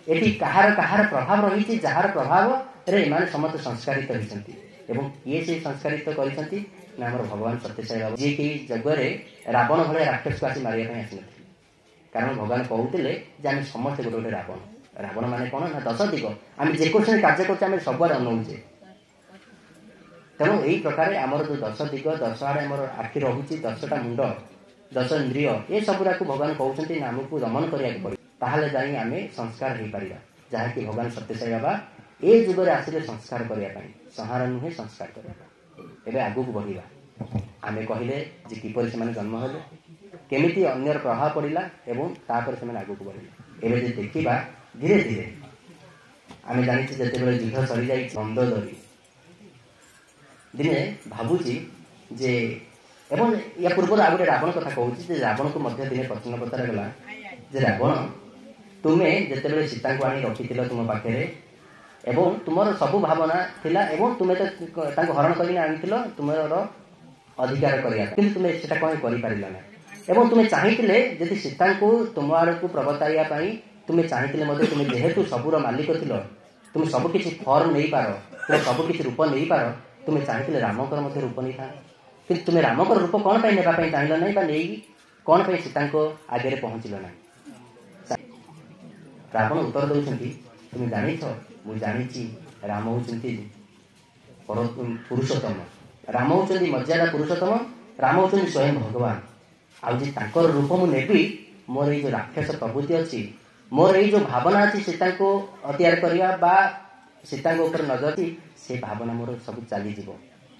ଏଠି କାହାର କାହାର ପ୍ରଭାବ ରହିଛି, ଯାହାର ପ୍ରଭାବରେ ଏମାନେ ସମସ୍ତେ ସଂସ୍କାରିତ ହୋଇଛନ୍ତି। ଏବଂ କିଏ ସେ ସଂସ୍କାରିତ କରିଛନ୍ତି ନା ଆମର ଭଗବାନ ସତ୍ୟସାଇ ବାବା, ଯିଏକି ଯୁଗରେ ରାବଣ ଭଳିଆ ରାକ୍ଷସକୁ ଆସି ମାରିବା ପାଇଁ ଆସିନଥିଲେ। କାରଣ ଭଗବାନ କହୁଥିଲେ ଯେ ଆମେ ସମସ୍ତେ ଗୋଟେ ଗୋଟେ ରାବଣ। ରାବଣ ମାନେ କ'ଣ ନା ଦଶ ଦିଗ। ଆମେ ଯେକୌଣସି କାର୍ଯ୍ୟ କରୁଛେ ଆମେ ସବୁଆଡ଼େ ଅନଉଛେ। ତେଣୁ ଏଇ ପ୍ରକାରେ ଆମର ଯେଉଁ ଦଶ ଦିଗ, ଦଶ ଆଡ଼େ ଆମର ଆଖି ରହୁଛି, 10ଟା ମୁଣ୍ଡ, 10 ଇନ୍ଦ୍ରିୟ, ଏ ସବୁରାକୁ ଭଗବାନ କହୁଛନ୍ତି ନା ଆମକୁ ଦମନ କରିବାକୁ ପଡ଼ିବ, ତାହେଲେ ଯାଇ ଆମେ ସଂସ୍କାର ହେଇପାରିବା। ଯାହାକି ଭଗବାନ ସତ୍ୟସାଇ ବାବା ଏ ଯୁଗରେ ଆସିଲେ ସଂସ୍କାର କରିବା ପାଇଁ, ସଂହାର ନୁହେଁ, ସଂସ୍କାର କରିବା ପାଇଁ। ଏବେ ଆଗକୁ ବଢ଼ିବା। ଆମେ କହିଲେ ଯେ କିପରି ସେମାନେ ଜନ୍ମ ହେଲେ, କେମିତି ଅନ୍ୟର ପ୍ରଭାବ ପଡ଼ିଲା ଏବଂ ତାପରେ ସେମାନେ ଆଗକୁ ବଢ଼ିଲେ। ଏବେ ଯଦି ଦେଖିବା ଧୀରେ ଧୀରେ ଆମେ ଜାଣିଛୁ ଯେତେବେଳେ ଯୁଦ୍ଧ ସରିଯାଇଛି, ମନ୍ଦୋଦରୀ ଦିନେ ଭାବୁଛି ଯେ, ଏବଂ ୟା ପୂର୍ବରୁ ଆଉ ଗୋଟେ ରାବଣ କଥା କହୁଛି ଯେ ରାବଣକୁ ମଧ୍ୟ ଦିନେ ପ୍ରଶ୍ନ ପଚରାଗଲା ଯେ ରାବଣ, ତୁମେ ଯେତେବେଳେ ସୀତାଙ୍କୁ ଆଣି ରଖିଥିଲ ତୁମ ପାଖରେ ଏବଂ ତୁମର ସବୁ ଭାବନା ଥିଲା ଏବଂ ତୁମେ ତ ତାଙ୍କୁ ହରଣ କରିକି ଆଣିଥିଲ ତୁମର ଅଧିକାର କରିବା, କିନ୍ତୁ ତୁମେ ସେଟା କ'ଣ କରିପାରିଲ ନା। ଏବଂ ତୁମେ ଚାହିଁଥିଲେ ଯଦି ସୀତାଙ୍କୁ ତୁମ ଆଡ଼କୁ ପ୍ରବର୍ତ୍ତାଇବା ପାଇଁ ତୁମେ ଚାହିଁଥିଲେ ମଧ୍ୟ, ତୁମେ ଯେହେତୁ ସବୁର ମାଲିକ ଥିଲ, ତୁମେ ସବୁ କିଛି ଫର୍ମ ନେଇପାର, ତୁମେ ସବୁ କିଛି ରୂପ ନେଇପାର, ତୁମେ ଚାହିଁଥିଲେ ରାମଙ୍କର ମଧ୍ୟ ରୂପ ନେଇଥାନ୍ତ, କିନ୍ତୁ ତୁମେ ରାମଙ୍କର ରୂପ କ'ଣ ପାଇଁ ନେବା ପାଇଁ ଚାହିଁଲ ନାହିଁ ବା ନେଇକି କ'ଣ ପାଇଁ ସୀତାଙ୍କ ଆଗରେ ପହଞ୍ଚିଲ ନାହିଁ? ରାବଣ ଉତ୍ତର ଦେଉଛନ୍ତି, ତୁମେ ଜାଣିଛ, ମୁଁ ଜାଣିଛି ରାମ ହେଉଛନ୍ତି ପୁରୁଷୋତ୍ତମ, ରାମ ହେଉଛନ୍ତି ମର୍ଯ୍ୟାଦା ପୁରୁଷୋତ୍ତମ, ରାମ ହେଉଛନ୍ତି ସ୍ୱୟଂ ଭଗବାନ। ଆଉ ଯେ ତାଙ୍କର ରୂପ ମୁଁ ନେବି, ମୋର ଏଇ ଯେଉଁ ରାକ୍ଷସ ପ୍ରବୃତ୍ତି ଅଛି, ମୋର ଏଇ ଯେଉଁ ଭାବନା ଅଛି ସୀତାଙ୍କୁ ଅତିଆର କରିବା ବା ସୀତାଙ୍କ ଉପରେ ନଜର ଅଛି, ସେ ଭାବନା ମୋର ସବୁ ଚାଲିଯିବ।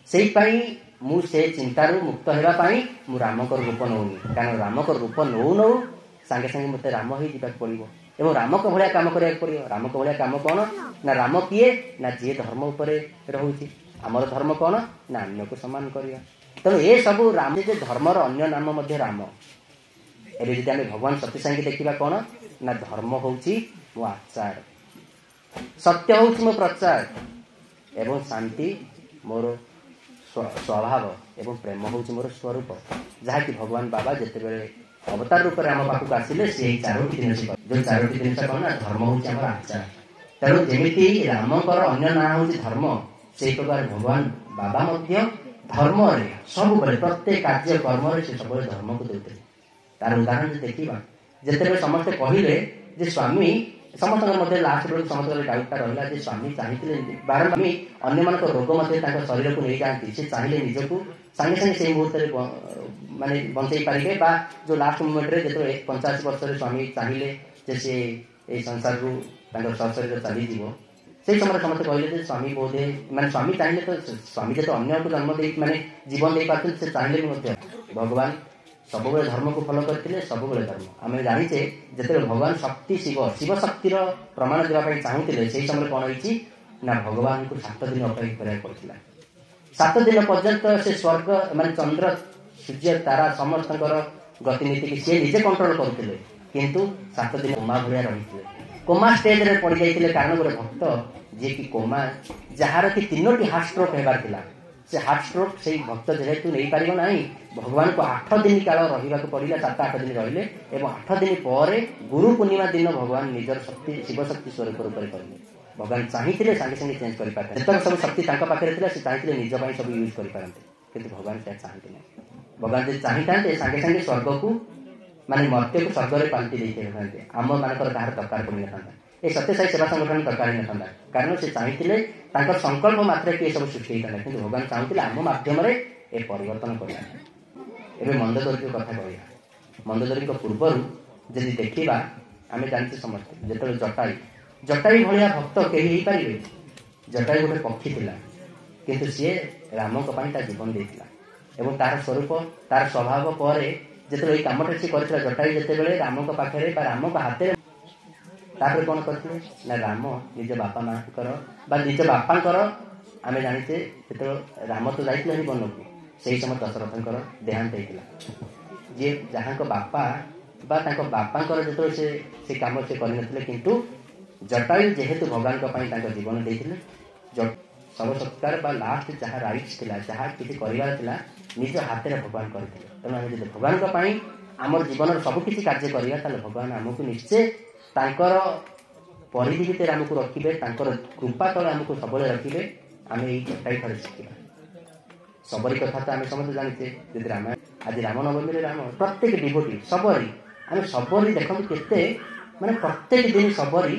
ସେଇପାଇଁ ମୁଁ ସେ ଚିନ୍ତାରୁ ମୁକ୍ତ ହେବା ପାଇଁ ମୁଁ ରାମଙ୍କର ରୂପ ନେଉନି। କାରଣ ରାମଙ୍କର ରୂପ ନଉ ନଉ ସାଙ୍ଗେ ସାଙ୍ଗେ ମୋତେ ରାମ ହେଇଯିବାକୁ ପଡ଼ିବ ଏବଂ ରାମଙ୍କ ଭଳିଆ କାମ କରିବାକୁ ପଡ଼ିବ। ରାମଙ୍କ ଭଳିଆ କାମ କ'ଣ ନା ରାମ କିଏ ନା ଯିଏ ଧର୍ମ ଉପରେ ରହୁଛି। ଆମର ଧର୍ମ କ'ଣ ନା ଅନ୍ୟକୁ ସମ୍ମାନ କରିବା। ତେଣୁ ଏସବୁ ରାମ ଯେ ଧର୍ମର ଅନ୍ୟ ନାମ ମଧ୍ୟ ରାମ। ଏବେ ଯଦି ଆମେ ଭଗବାନ ସତ୍ୟସାଇଙ୍କୁ ଦେଖିବା କ'ଣ ନା ଧର୍ମ ହେଉଛି ମୋ ଆଚାର, ସତ୍ୟ ହେଉଛି ମୋ ପ୍ରଚାର, ଏବଂ ଶାନ୍ତି ମୋର ସ୍ୱଭାବ, ଏବଂ ପ୍ରେମ ହେଉଛି ମୋର ସ୍ୱରୂପ। ଯାହାକି ଭଗବାନ ବାବା ଯେତେବେଳେ ଅବତାର ରୂପରେ ଆମ ପାଖକୁ ଆସିଲେ ସେଇ ଚାରୋଟି ଜିନିଷ, ଯୋଉ ଚାରୋଟି ଜିନିଷ କ'ଣ ନା ଧର୍ମ ହେଉଛି ଆମର ଆଚାର। ତେଣୁ ଯେମିତି ରାମଙ୍କର ଅନ୍ୟ ନାଁ ହେଉଛି ଧର୍ମ, ସେଇ ପ୍ରକାର ଭଗବାନ ବାବା ମଧ୍ୟ ଧର୍ମରେ ସବୁବେଳେ ପ୍ରତ୍ୟେକ କାର୍ଯ୍ୟ କର୍ମରେ ସେ ସବୁବେଳେ ଧର୍ମକୁ ଦେଉଥିଲେ। ତାର ଉଦାହରଣ ଯଦି ଦେଖିବା, ଯେତେବେଳେ ସମସ୍ତେ କହିଲେ ଯେ ସ୍ୱାମୀ, ସମସ୍ତଙ୍କର ମଧ୍ୟ ଲାଷ୍ଟ ବେଳକୁ ସମସ୍ତଙ୍କର ଡାଉଟଟା ରହିଲା ଯେ ସ୍ୱାମୀ ଚାହିଁଥିଲେ ବାରମ୍ବାର ଅନ୍ୟମାନଙ୍କ ରୋଗ ମଧ୍ୟ ତାଙ୍କ ଶରୀରକୁ ନେଇଯାଆନ୍ତି, ସେ ଚାହିଁଲେ ନିଜକୁ ସାଙ୍ଗେ ସାଙ୍ଗେ ସେଇ ମୁହୂର୍ତ୍ତରେ ମାନେ ବଞ୍ଚେଇ ପାରିବେ, ବା ଯୋଉ ଲାଷ୍ଟ ମୁମେଣ୍ଟରେ ଯେତେବେଳେ 85 ବର୍ଷରେ ସ୍ୱାମୀ ଚାହିଁଲେ ଯେ ସେ ଏଇ ସଂସାରରୁ ତାଙ୍କ ସଶରୀର ଚାଲିଯିବ, ସେଇ ସମୟରେ ସମସ୍ତେ କହିଲେ ଯେ ସ୍ୱାମୀ ବୋଧେ ମାନେ ସ୍ୱାମୀ ଚାହିଁଲେ ତ ସ୍ୱାମୀ ଯେତେ ଅନ୍ୟକୁ ଜନ୍ମ ଦେଇ ମାନେ ଜୀବନ ଦେଇପାରୁଛନ୍ତି, ସେ ଚାହିଁଲେ ବି ମଧ୍ୟ ଭଗବାନ ସବୁବେଳେ ଧର୍ମକୁ ଫଲୋ କରିଥିଲେ, ସବୁବେଳେ ଧର୍ମ। ଆମେ ଜାଣିଛେ ଯେତେବେଳେ ଭଗବାନ ଶକ୍ତି ଶିବ ଶିବ ଶକ୍ତିର ପ୍ରମାଣ ଦେବା ପାଇଁ ଚାହୁଁଥିଲେ, ସେଇ ସମୟରେ କ'ଣ ହେଇଛି ନା ଭଗବାନଙ୍କୁ 7 ଦିନ ଅପେକ୍ଷା କରିବାକୁ ପଡ଼ିଥିଲା। 7 ଦିନ ପର୍ଯ୍ୟନ୍ତ ସେ ସ୍ୱର୍ଗ ମାନେ ଚନ୍ଦ୍ର ସୂର୍ଯ୍ୟ ତାରା ସମସ୍ତଙ୍କର ଗତିନୀତିକି ସିଏ ନିଜେ କଣ୍ଟ୍ରୋଲ କରୁଥିଲେ, କିନ୍ତୁ 7 ଦିନ କୋମା ଭଳିଆ ରହିଥିଲେ, କୋମା ଷ୍ଟେଜରେ ପଡ଼ିଯାଇଥିଲେ। କାରଣ ଗୋଟେ ଭକ୍ତ ଯିଏକି କୋମା, ଯାହାର କି 3ଟି ହାର୍ଟ ଷ୍ଟ୍ରୋକ୍ ହେବାର ଥିଲା, ସେ ହାର୍ଟ ଷ୍ଟ୍ରୋକ୍ ସେଇ ଭକ୍ତ ଯେହେତୁ ନେଇପାରିବ ନାହିଁ, ଭଗବାନଙ୍କୁ 8 ଦିନ କାଳ ରହିବାକୁ ପଡ଼ିଲା। 7-8 ଦିନ ରହିଲେ ଏବଂ 8 ଦିନ ପରେ ଗୁରୁ ପୂର୍ଣ୍ଣିମା ଦିନ ଭଗବାନ ନିଜର ଶକ୍ତି ଶିବଶକ୍ତି ସ୍ୱରୂପ ରୂପରେ କରିଲେ। ଭଗବାନ ଚାହିଁଥିଲେ ସାଙ୍ଗେ ସାଙ୍ଗେ ଚେଞ୍ଜ କରିପାରିଥାନ୍ତେ, ଯେତେବେଳେ ସବୁ ଶକ୍ତି ତାଙ୍କ ପାଖରେ ଥିଲା ସେ ଚାହିଁଥିଲେ ନିଜ ପାଇଁ ସବୁ ୟୁଜ୍ କରିପାରନ୍ତେ, କିନ୍ତୁ ଭଗବାନ ସେୟା ଚାହାନ୍ତି ନାହିଁ। ଭଗବାନ ଯଦି ଚାହିଁଥାନ୍ତେ ସାଙ୍ଗେ ସାଙ୍ଗେ ସ୍ୱର୍ଗକୁ ମାନେ ମର୍ତ୍ତ୍ୟକୁ ସ୍ୱର୍ଗରେ ପାଲଟି ଦେଇଥାନ୍ତେ, ଆମ ମାନଙ୍କର କାହାର ଦରକାର ପଡ଼ିନଥାନ୍ତା, ଏ ସତ୍ୟସାଇ ସେବା ସଂଗଠନ ଦରକାର ହେଇନଥାନ୍ତା। କାରଣ ସେ ଚାହିଁଥିଲେ ତାଙ୍କ ସଂକଳ୍ପ ମାତ୍ରକେ ଏସବୁ ସୃଷ୍ଟି ହେଇଥାନ୍ତା, କିନ୍ତୁ ଭଗବାନ ଚାହୁଁଥିଲେ ଆମ ମାଧ୍ୟମରେ ଏ ପରିବର୍ତ୍ତନ କରିବା। ଏବେ ମନ୍ଦୋଦରୀଙ୍କ କଥା କହିବା। ମନ୍ଦୋଦରୀଙ୍କ ପୂର୍ବରୁ ଯଦି ଦେଖିବା ଆମେ ଜାଣିଛେ ସମସ୍ତେ, ଯେତେବେଳେ ଜଟାୟୁ, ଜଟାୟୁ ଭଳିଆ ଭକ୍ତ କେହି ହେଇପାରିବେ? ଜଟାୟୁ ଗୋଟେ ପକ୍ଷୀ ଥିଲା, କିନ୍ତୁ ସିଏ ରାମଙ୍କ ପାଇଁ ତା ଜୀବନ ଦେଇଥିଲା। ଏବଂ ତାର ସ୍ୱରୂପ, ତାର ସ୍ୱଭାବ ପରେ ଯେତେବେଳେ ଏଇ କାମଟା ସିଏ କରିଥିଲା, ଜଟାୟୁ ଯେତେବେଳେ ରାମଙ୍କ ପାଖରେ ବା ରାମଙ୍କ ହାତରେ, ତାପରେ କଣ କରିଥିଲେ ନା ରାମ ନିଜ ବାପା ମାଙ୍କର ବା ନିଜ ବାପାଙ୍କର, ଆମେ ଜାଣିଛେ ଯେତେବେଳେ ରାମ ତ ଯାଇଥିଲେ ବନକୁ, ସେଇ ସମୟ ଦଶରଥଙ୍କର ଦେହାନ୍ତ ହେଇଥିଲା। ଯିଏ ଯାହାଙ୍କ ବାପା ବା ତାଙ୍କ ବାପାଙ୍କର ଯେତେବେଳେ ସେ କାମ ସେ କରିନଥିଲେ, କିନ୍ତୁ ଜଟାୟୁ ଯେହେତୁ ଭଗବାନଙ୍କ ପାଇଁ ତାଙ୍କ ଜୀବନ ଦେଇଥିଲେ, ଶବ ସତ୍କାର ବା ଲାଷ୍ଟ ଯାହା ରାଇଟ୍ସ ଥିଲା, ଯାହା କିଛି କରିବାର ଥିଲା, ନିଜ ହାତରେ ଭଗବାନ କରିଥିଲେ। ତେଣୁ ଆମେ ଯଦି ଭଗବାନଙ୍କ ପାଇଁ ଆମର ଜୀବନର ସବୁ କିଛି କାର୍ଯ୍ୟ କରିବା, ତାହେଲେ ଭଗବାନ ଆମକୁ ନିଶ୍ଚୟ ତାଙ୍କର ପରିଧି ଭିତରେ ଆମକୁ ରଖିବେ, ତାଙ୍କର କୃପା ତଳେ ଆମକୁ ସବୁବେଳେ ରଖିବେ। ଆମେ ଏଇ ଜଟାୟୁ ଠାରୁ ଶିଖିବା। ଶବରୀ କଥା ତ ଆମେ ସମସ୍ତେ ଜାଣିଛେ। ଯଦି ରାମାୟଣ, ଆଜି ରାମନବମୀରେ ରାମ ପ୍ରତ୍ୟେକ ଡିଭୋଟି ଶବରୀ, ଆମେ ଶବରୀ ଦେଖନ୍ତୁ କେତେ ମାନେ ପ୍ରତ୍ୟେକ ଦିନ ଶବରୀ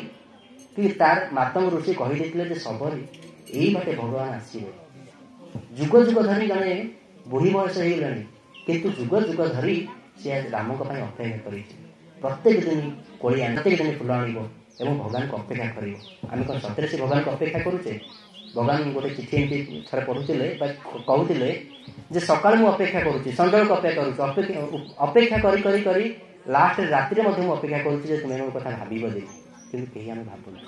କି ତାର ମାତଙ୍ଗ ଋଷି କହିଦେଇଥିଲେ ଯେ ଶବରୀ ଏଇ ବାଟେ ଭଗବାନ ଆସିବେ। ଯୁଗ ଯୁଗ ଧରି ଜଣେ ବୁଢ଼ୀ ବୟସ ହେଇଗଲାଣି, କିନ୍ତୁ ଯୁଗ ଯୁଗ ଧରି ସେ ରାମଙ୍କ ପାଇଁ ଅପେକ୍ଷା କରିଛି। ପ୍ରତ୍ୟେକ ଦିନ କୋଳି ଆଣି, ପ୍ରତ୍ୟେକ ଦିନ ଫୁଲ ଆଣିବ ଏବଂ ଭଗବାନଙ୍କୁ ଅପେକ୍ଷା କରିବ। ଆମେ କଣ ସତରେ ସେ ଭଗବାନଙ୍କୁ ଅପେକ୍ଷା କରୁଛେ? ଭଗବାନ ଗୋଟେ ଚିଠି ଏମିତି ଥରେ ପଢୁଥିଲେ ବା କହୁଥିଲେ ଯେ ସକାଳୁ ମୁଁ ଅପେକ୍ଷା କରୁଛି, ସଞ୍ଜବେଳକୁ ଅପେକ୍ଷା କରୁଛି, ଅପେକ୍ଷା କରି କରି କରି ଲାଷ୍ଟ ରାତିରେ ମଧ୍ୟ ମୁଁ ଅପେକ୍ଷା କରୁଛି ଯେ ତୁମେ ମୋ କଥା ଭାବିବ ଯେ, କିନ୍ତୁ କେହି ଆମେ ଭାବୁନି।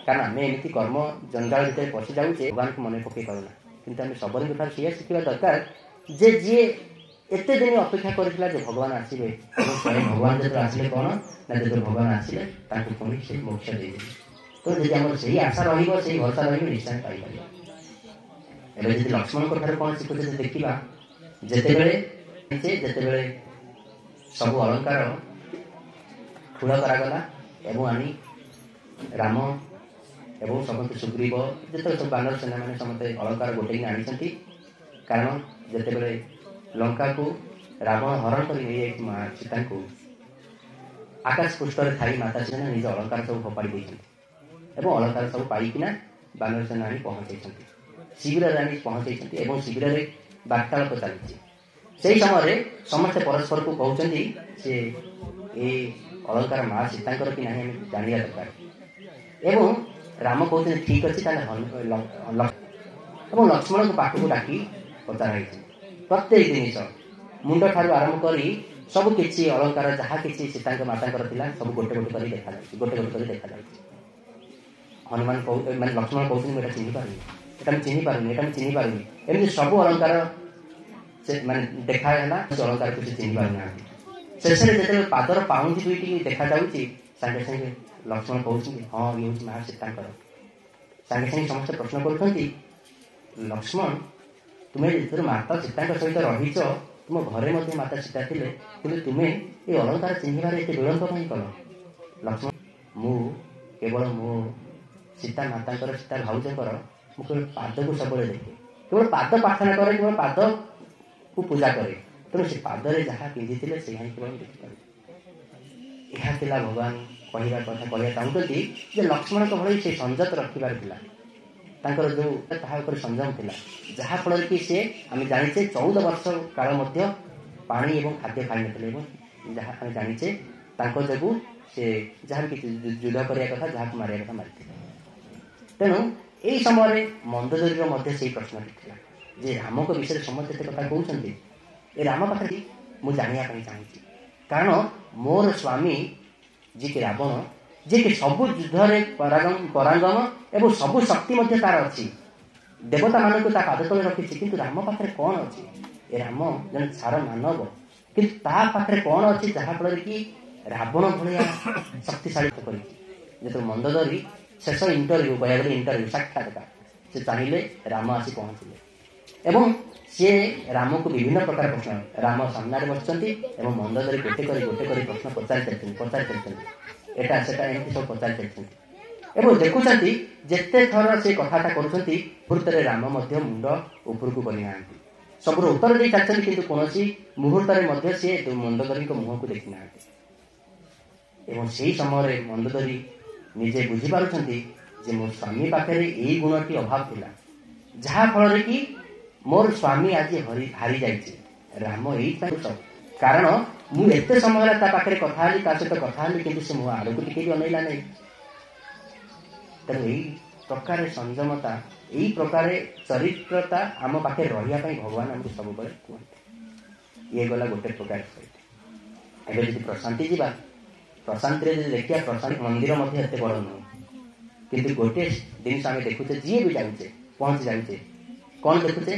କାରଣ ଆମେ ଏମିତି କର୍ମ ଜଞ୍ଜାଳ ଭିତରେ ପଶି ଯାଉଛେ, ଭଗବାନଙ୍କୁ ମନେ ପକେଇ ପାରୁନା। କିନ୍ତୁ ଆମେ ଶବରୀଙ୍କ ଠାରୁ ସେଇଆ ଶିଖିବା ଦରକାର ଯେ ଯିଏ ଏତେ ଦିନ ଅପେକ୍ଷା କରିଥିଲା ଯେ ଭଗବାନ ଆସିବେ, ଏବଂ ସ୍ୱୟଂ ଭଗବାନ ଯେତେବେଳେ ଆସିଲେ କଣ ନା ଯେତେବେଳେ ଭଗବାନ ଆସିଲେ ତାଙ୍କୁ ପୁଣି ସେ ମୋକ୍ଷ ଦେଇଦେଲେ। ତ ଯଦି ଆମର ସେଇ ଆଶା ରହିବ, ସେଇ ଭରସା ରହିବ, ନିଶ୍ଚୟ ପାଇପାରିବା। ଏବେ ଯଦି ଲକ୍ଷ୍ମଣଙ୍କ ଠାରୁ କଣ ଶିଖୁଛେ ଦେଖିବା, ଯେତେବେଳେ ସବୁ ଅଳଙ୍କାର ଠୁଳ କରାଗଲା ଏବଂ ଆଣି ରାମ ଏବଂ ସମସ୍ତେ ସୁଗ୍ରୀବ ଯେତେବେଳେ ସବୁ ବାନର ସେନାମାନେ ସମସ୍ତେ ଅଳଙ୍କାର ଗୋଟେଇକି ଆଣିଛନ୍ତି, କାରଣ ଯେତେବେଳେ ଲଙ୍କାକୁ ରାବଣ ହରଣ କରି ନେଇଯାଇଛି ମା ସୀତାଙ୍କୁ, ଆକାଶ ପୃଷ୍ଠରେ ଥାଇ ମାତା ସୀତା ନିଜ ଅଳଙ୍କାର ସବୁ ଫୋପାଡ଼ି ଦେଇଛନ୍ତି ଏବଂ ଅଳଙ୍କାର ସବୁ ପାଇକିନା ବାନର ସେନା ଆଣି ପହଞ୍ଚେଇଛନ୍ତି, ଶିବିରରେ ଆଣି ପହଞ୍ଚେଇଛନ୍ତି ଏବଂ ଶିବିରରେ ବାର୍ତ୍ତାଳାପ ଚାଲିଛି। ସେଇ ସମୟରେ ସମସ୍ତେ ପରସ୍ପରକୁ କହୁଛନ୍ତି ଯେ ଏ ଅଳଙ୍କାର ମା ସୀତାଙ୍କର କି ନାହିଁ ଆମେ ଜାଣିବା ଦରକାର। ଏବଂ ରାମ କହୁଛନ୍ତି ଠିକ ଅଛି, ତାହେଲେ ଏବଂ ଲକ୍ଷ୍ମଣଙ୍କ ପାଖକୁ ଡାକି ପଚରା ହେଇଛି। ପ୍ରତ୍ୟେକ ଜିନିଷ ମୁଣ୍ଡ ଠାରୁ ଆରମ୍ଭ କରି ସବୁ କିଛି ଅଳଙ୍କାର ଯାହା କିଛି ସୀତାଙ୍କ ମାତାଙ୍କର ଥିଲା ସବୁ ଗୋଟେ ଗୋଟେ କରି ଦେଖାଯାଉଛି, ଗୋଟେ ଗୋଟେ କରି ଦେଖାଯାଉଛି। ହନୁମାନ ମାନେ ଲକ୍ଷ୍ମଣ କହୁଛନ୍ତି ମୁଁ ଏଇଟା ଚିହ୍ନି ପାରୁନି, ଏଟା ମୁଁ ଚିହ୍ନି ପାରୁନି, ଏଟା ମୁଁ ଚିହ୍ନି ପାରୁନି। ଏମିତି ସବୁ ଅଳଙ୍କାର ସେ ମାନେ ଦେଖା ହେଲା, ସେ ଅଳଙ୍କାରକୁ ସେ ଚିହ୍ନି ପାରୁନାହାନ୍ତି। ଶେଷରେ ଯେତେବେଳେ ପାଦର ପାଉଁଜି ଦୁଇଟି ଦେଖାଯାଉଛି, ସାଙ୍ଗେ ସାଙ୍ଗେ ଲକ୍ଷ୍ମଣ କହୁଛନ୍ତି ହଁ ଇଏ ହେଉଛି ମା ସୀତାଙ୍କର। ସାଙ୍ଗେ ସାଙ୍ଗେ ସମସ୍ତେ ପ୍ରଶ୍ନ କରୁଛନ୍ତି, ଲକ୍ଷ୍ମଣ ତୁମେ ଯେତେବେଳେ ମାତା ସୀତାଙ୍କ ସହିତ ରହିଛ, ତୁମ ଘରେ ମଧ୍ୟ ମାତା ସୀତା ଥିଲେ, କିନ୍ତୁ ତୁମେ ଏ ଅଳଙ୍କାର ଚିହ୍ନିବାରେ ଏତେ ବିଳମ୍ବ କାହିଁ କଲ? ଲକ୍ଷ୍ମଣ ମୁଁ କେବଳ ମୋ ସୀତା ମାତାଙ୍କର, ସୀତା ଭାଉଜଙ୍କର ମୁଁ କେବଳ ପାଦକୁ ସବୁବେଳେ ଦେଖେ, କେବଳ ପାଦ ପ୍ରାର୍ଥନା କରେ, କେବଳ ପାଦକୁ ପୂଜା କରେ, ତେଣୁ ସେ ପାଦରେ ଯାହା ପିନ୍ଧିଥିଲେ ସେଇଆ ହିଁ କେବଳ ଦେଖିପାରୁଛି। ଏହା ଥିଲା ଭଗବାନ କହିବା କଥା, କହିବା ଚାହୁଁଛନ୍ତି ଯେ ଲକ୍ଷ୍ମଣଙ୍କ ଭଳି ସେ ସଂଯତ ରଖିବାର ଥିଲା, ତାଙ୍କର ଯୋଉ ତାହା ଉପରେ ସଂଯମ ଥିଲା, ଯାହାଫଳରେ କି ସେ ଆମେ ଜାଣିଛେ 14 ବର୍ଷ କାଳ ମଧ୍ୟ ପାଣି ଏବଂ ଖାଦ୍ୟ ଖାଇନଥିଲେ। ଏବଂ ଯାହା ଆମେ ଜାଣିଛେ ତାଙ୍କ ଯୋଗୁଁ ସେ ଯାହା କିଛି ଯୁଦ୍ଧ କରିବା କଥା, ଯାହାକୁ ମାରିବା କଥା ମାରିଥିଲେ। ତେଣୁ ଏଇ ସମୟରେ ମନ୍ଦୋଦରୀର ମଧ୍ୟ ସେଇ ପ୍ରଶ୍ନଟି ଥିଲା ଯେ ରାମଙ୍କ ବିଷୟରେ ସମସ୍ତେ ଏତେ କଥା କହୁଛନ୍ତି, ଏ ରାମ ପାଖରେ ମୁଁ ଜାଣିବା ପାଇଁ ଚାହୁଁଛି, କାରଣ ମୋର ସ୍ୱାମୀ ଯିଏକି ରାବଣ, ଯିଏକି ସବୁ ଯୁଦ୍ଧରେ ପରାଙ୍ଗମ ଏବଂ ସବୁ ଶକ୍ତି ମଧ୍ୟ ତାର ଅଛି, ଦେବତାମାନଙ୍କୁ ତା ପାଦ ତଳେ ରଖିଛି, କିନ୍ତୁ ରାମ ପାଖରେ କଣ ଅଛି? ଏ ରାମ ଜଣେ ଛାର ମାନବ, କିନ୍ତୁ ତା ପାଖରେ କଣ ଅଛି ଯାହାଫଳରେ କି ରାବଣ ଭଳିଆ ଶକ୍ତିଶାଳୀ କରିଛି? ଯେତେବେଳେ ମନ୍ଦୋଦରୀ ଶେଷ ଇଣ୍ଟରଭ୍ୟୁ, କହିବାକୁ ଗଲେ ଇଣ୍ଟରଭ୍ୟୁ ସାକ୍ଷାତକାର, ସେ ଚାହିଁଲେ ରାମ ଆସି ପହଞ୍ଚିଲେ ଏବଂ ସିଏ ରାମକୁ ବିଭିନ୍ନ ପ୍ରକାର ପ୍ରଶ୍ନ, ରାମ ସାମ୍ନାରେ ବସିଛନ୍ତି ଏବଂ ମନ୍ଦୋଦରୀ ଗୋଟେ କରି ଗୋଟେ କରି ପ୍ରଶ୍ନ ପଚାରି ଚାଲିଛନ୍ତି, ପଚାରି ଚାଲିଛନ୍ତି, ଏଟା ସେଟା ଏମିତି ସବୁ ପଚାରି ଚାଲିଛନ୍ତି ଏବଂ ଦେଖୁଛନ୍ତି ଯେତେ ଥର ସେ କଥାଟା କରୁଛନ୍ତି ମୁହୂର୍ତ୍ତରେ ରାମ ମଧ୍ୟ ମୁଣ୍ଡ ଉପରକୁ କରିନାହାନ୍ତି, ସବୁର ଉତ୍ତର ଦେଇ ଚାଲିଛନ୍ତି, କିନ୍ତୁ କୌଣସି ମୁହୂର୍ତ୍ତରେ ମଧ୍ୟ ସିଏ ମନ୍ଦୋଦରୀଙ୍କ ମୁହଁକୁ ଦେଖିନାହାନ୍ତି। ଏବଂ ସେଇ ସମୟରେ ମନ୍ଦୋଦରୀ ନିଜେ ବୁଝିପାରୁଛନ୍ତି ଯେ ମୋ ସ୍ୱାମୀ ପାଖରେ ଏଇ ଗୁଣଟି ଅଭାବ ଥିଲା, ଯାହାଫଳରେ କି ମୋର ସ୍ୱାମୀ ଆଜି ହାରି ଯାଇଛି। ରାମ ଏଇଥିପାଇଁ ସବୁ, କାରଣ ମୁଁ ଏତେ ସମୟ ହେଲା ତା ପାଖରେ କଥା ହେଲି, ତା ସହିତ କଥା ହେଲି, କିନ୍ତୁ ସେ ମୋ ଆଡ଼କୁ ଟିକେ ବି ଅନେଇଲା ନାହିଁ। ତେଣୁ ଏଇ ପ୍ରକାର ସଂଯମତା, ଏଇ ପ୍ରକାର ଚରିତ୍ରତା ଆମ ପାଖରେ ରହିବା ପାଇଁ ଭଗବାନ ଆମକୁ ସବୁବେଳେ କୁହନ୍ତି। ଇଏ ଗଲା ଗୋଟେ ପ୍ରକାର ସହିତ। ଏବେ ଯଦି ପ୍ରଶାନ୍ତି ଯିବା, ପ୍ରଶାନ୍ତିରେ ଯଦି ଦେଖିବା, ପ୍ରଶାନ୍ତି ମନ୍ଦିର ମଧ୍ୟ ଏତେ ବଡ଼ ନୁହେଁ, କିନ୍ତୁ ଗୋଟିଏ ଜିନିଷ ଆମେ ଦେଖୁଛେ, ଯିଏ ବି ଯାଉଛେ ପହଞ୍ଚି ଯାଉଛେ, କ'ଣ ଦେଖୁଛେ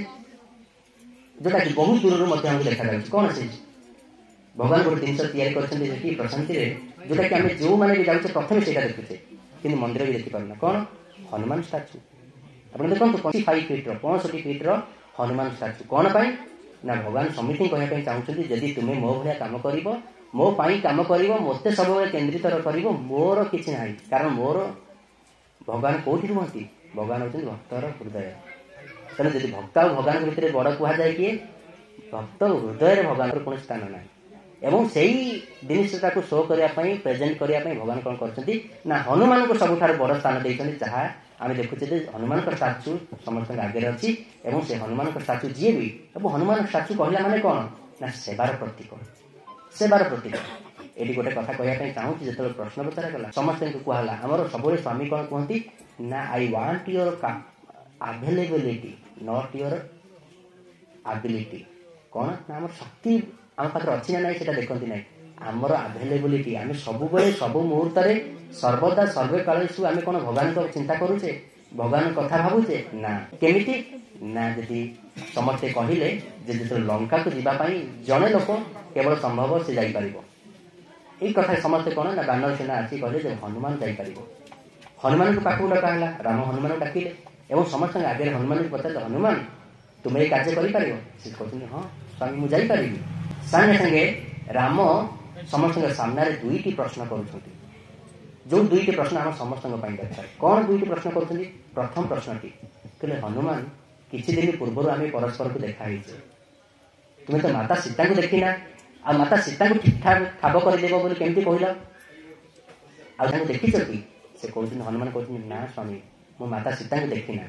ଯୋଉଟାକି ବହୁତ ଦୂରରୁ ମଧ୍ୟ ଆମକୁ ଦେଖାଯାଉଛି। କ'ଣ ସେ ଭଗବାନ ଗୋଟେ ଜିନିଷ ତିଆରି କରିଛନ୍ତି ସେଠି ପ୍ରଶାନ୍ତିରେ, ଯୋଉଟାକି ଆମେ ଯେଉଁମାନେ ବି ଯାଉଛେ ପ୍ରଥମେ ସେଇଟା ଦେଖୁଛେ, କିନ୍ତୁ ମନ୍ଦିର ବି ଦେଖିପାରୁନା। କ'ଣ? ହନୁମାନ ଷ୍ଟାଚୁ। ଆପଣ ଦେଖନ୍ତୁ 5 ଫିଟ୍ର 65 ଫିଟ୍ର ହନୁମାନ ଷ୍ଟାଚୁ। କ'ଣ ପାଇଁ ନା ଭଗବାନ ସମିତିଙ୍କୁ କହିବା ପାଇଁ ଚାହୁଁଛନ୍ତି, ଯଦି ତୁମେ ମୋ ଭଳିଆ କାମ କରିବ, ମୋ ପାଇଁ କାମ କରିବ, ମୋତେ ସବୁବେଳେ କେନ୍ଦ୍ରିତ କରିବ, ମୋର କିଛି ନାହିଁ। କାରଣ ମୋର ଭଗବାନ କୋଉଠି ରୁହନ୍ତି? ଭଗବାନ ହେଉଛନ୍ତି ଭକ୍ତର ହୃଦୟ। ତେଣୁ ଯଦି ଭକ୍ତ ଆଉ ଭଗବାନଙ୍କ ଭିତରେ ବଡ଼ କୁହାଯାଏ କିଏ? ଭକ୍ତ ହୃଦୟରେ ଭଗବାନଙ୍କର କୌଣସି ସ୍ଥାନ ନାହିଁ। ଏବଂ ସେଇ ଜିନିଷଟାକୁ ଶୋ କରିବା ପାଇଁ, ପ୍ରେଜେଣ୍ଟ କରିବା ପାଇଁ ଭଗବାନ କ'ଣ କରିଛନ୍ତି ନା ହନୁମାନଙ୍କୁ ସବୁଠାରୁ ବଡ଼ ସ୍ଥାନ ଦେଇଛନ୍ତି। ଯାହା ଆମେ ଦେଖୁଛେ ଯେ ହନୁମାନଙ୍କ ଷ୍ଟାଚୁ ସମସ୍ତଙ୍କ ଆଗରେ ଅଛି, ଏବଂ ସେ ହନୁମାନଙ୍କ ଷ୍ଟାଚୁ ଯିଏ ବି, ଏବଂ ହନୁମାନ ଷ୍ଟାଚୁ କହିଲା ମାନେ କ'ଣ ନା ସେବାର ପ୍ରତୀକ, ସେବାର ପ୍ରତୀକ। ଏଠି ଗୋଟେ କଥା କହିବା ପାଇଁ ଚାହୁଁଛି, ଯେତେବେଳେ ପ୍ରଶ୍ନ ପଚରାଗଲା ସମସ୍ତଙ୍କୁ କୁହାହେଲା, ଆମର ସବୁବେଳେ ସ୍ୱାମୀ କ'ଣ କୁହନ୍ତି ନା I want your availability, not your ability. କ'ଣ ନା ଆମର ଶକ୍ତି ଆମ ପାଖରେ ଅଛି ନା ନାହିଁ ସେଇଟା ଦେଖନ୍ତି ନାହିଁ, ଆମର ଆଭେଲେବିଲିଟି। ଆମେ ସବୁବେଳେ ସବୁ ମୁହୂର୍ତ୍ତରେ ସର୍ବଦା ସର୍ବେ କାଳେଷୁ ଆମେ କ'ଣ ଭଗବାନଙ୍କ ଚିନ୍ତା କରୁଛେ, ଭଗବାନଙ୍କ କଥା ଭାବୁଛେ ନା? କେମିତି ନା ଯଦି ସମସ୍ତେ କହିଲେ ଯେ ଯେତେବେଳେ ଲଙ୍କାକୁ ଯିବା ପାଇଁ ଜଣେ ଲୋକ କେବଳ ସମ୍ଭବ ସେ ଯାଇପାରିବ, ଏଇ କଥା ସମସ୍ତେ କ'ଣ ନା ବାନର ସେନା ଆସି କହିଲେ ଯେ ହନୁମାନ ଯାଇପାରିବ। ହନୁମାନଙ୍କ ପାଖକୁ ଡକା ହେଲା, ରାମ ହନୁମାନଙ୍କୁ ଡାକିଲେ ଏବଂ ସମସ୍ତଙ୍କ ଆଗରେ ହନୁମାନଙ୍କୁ ପଚାରିଲେ, ହନୁମାନ ତୁମେ ଏଇ କାର୍ଯ୍ୟ କରିପାରିବ? ସେ କହୁଛନ୍ତି ହଁ ସ୍ୱାମୀ ମୁଁ ଯାଇପାରିବି। ସାଙ୍ଗେ ସାଙ୍ଗେ ରାମ ସମସ୍ତଙ୍କ ସାମ୍ନାରେ ଦୁଇଟି ପ୍ରଶ୍ନ କରୁଛନ୍ତି, ଯୋଉ ଦୁଇଟି ପ୍ରଶ୍ନ ଆମ ସମସ୍ତଙ୍କ ପାଇଁ ଦରକାର। କ'ଣ ଦୁଇଟି ପ୍ରଶ୍ନ କରୁଛନ୍ତି? ପ୍ରଥମ ପ୍ରଶ୍ନଟି କହିଲେ, ହନୁମାନ କିଛି ଦିନ ପୂର୍ବରୁ ଆମେ ପରସ୍ପରକୁ ଦେଖା ହେଇଛେ, ତୁମେ ତ ମାତା ସୀତାଙ୍କୁ ଦେଖିନା, ଆଉ ମାତା ସୀତାଙ୍କୁ ଠିକ ଠାକ ଠାବ କରିଦେବ ବୋଲି କେମିତି କହିଲ? ଆଉ ତାଙ୍କୁ ଦେଖିଛ କି? ସେ କହୁଛନ୍ତି, ହନୁମାନ କହୁଛନ୍ତି ନା ସ୍ୱାମୀ ମୁଁ ମାତା ସୀତାଙ୍କୁ ଦେଖିନା।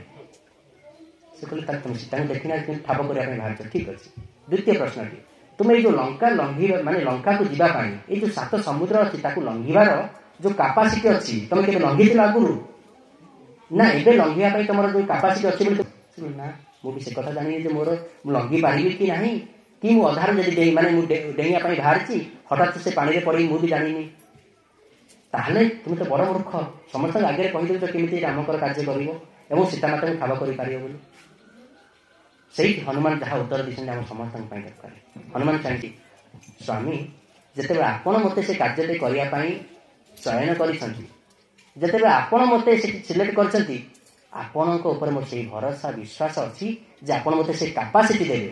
ସେ କହିଲେ ତାହେଲେ ତୁମେ ସୀତାଙ୍କୁ ଦେଖିନା କିନ୍ତୁ ଠାବ କରିବା ପାଇଁ ବାହାରିଛ, ଠିକ ଅଛି। ଦ୍ୱିତୀୟ ପ୍ରଶ୍ନଟି, ତୁମେ ଏଇ ଯୋଉ ଲଙ୍କା ଲଙ୍ଘିବା ମାନେ ଲଙ୍କାକୁ ଯିବା ପାଇଁ ଏଇ ଯୋଉ 7 ସମୁଦ୍ର ଅଛି ତାକୁ ଲଙ୍ଘିବାର ଯୋଉ କାପାସିଟି ଅଛି, ତମେ କେବେ ଲଙ୍ଘିଥିଲ ଆଗରୁ ନା ଏବେ ଲଙ୍ଘିବା ପାଇଁ ତମର ଯୋଉ କାପାସିଟି ଅଛି ବୋଲି? ନା ମୁଁ ବି ସେ କଥା ଜାଣିନି ଯେ ମୋର ମୁଁ ଲଙ୍ଘି ପାରିବି କି ନାହିଁ, କି ମୁଁ ଅଧାରୁ ଯଦି ମାନେ ମୁଁ ଡେଇଁବା ପାଇଁ ବାହାରିଛି ହଠାତ୍ ସେ ପାଣିରେ ପଡ଼ିବି ମୁଁ ବି ଜାଣିନି। ତାହେଲେ ତୁମେ ତ ବଡ଼ ମୂର୍ଖ, ସମସ୍ତଙ୍କ ଆଗରେ କହିଦେଉଛ କେମିତି ରାମଙ୍କର କାର୍ଯ୍ୟ କରିବ ଏବଂ ସୀତାମାତାଙ୍କୁ ଠାବ କରିପାରିବ ବୋଲି। ସେଇଠି ହନୁମାନ ଯାହା ଉତ୍ତର ଦେଇଛନ୍ତି ଆମ ସମସ୍ତଙ୍କ ପାଇଁ ଦରକାର। ହନୁମାନ ଚାହିଁନ୍ତି, ସ୍ୱାମୀ ଯେତେବେଳେ ଆପଣ ମୋତେ ସେ କାର୍ଯ୍ୟଟି କରିବା ପାଇଁ ଚୟନ କରିଛନ୍ତି, ଯେତେବେଳେ ଆପଣ ମୋତେ ସେଠି ସିଲେକ୍ଟ କରିଛନ୍ତି, ଆପଣଙ୍କ ଉପରେ ମୋର ସେଇ ଭରସା ବିଶ୍ୱାସ ଅଛି ଯେ ଆପଣ ମୋତେ ସେ କାପାସିଟି ଦେବେ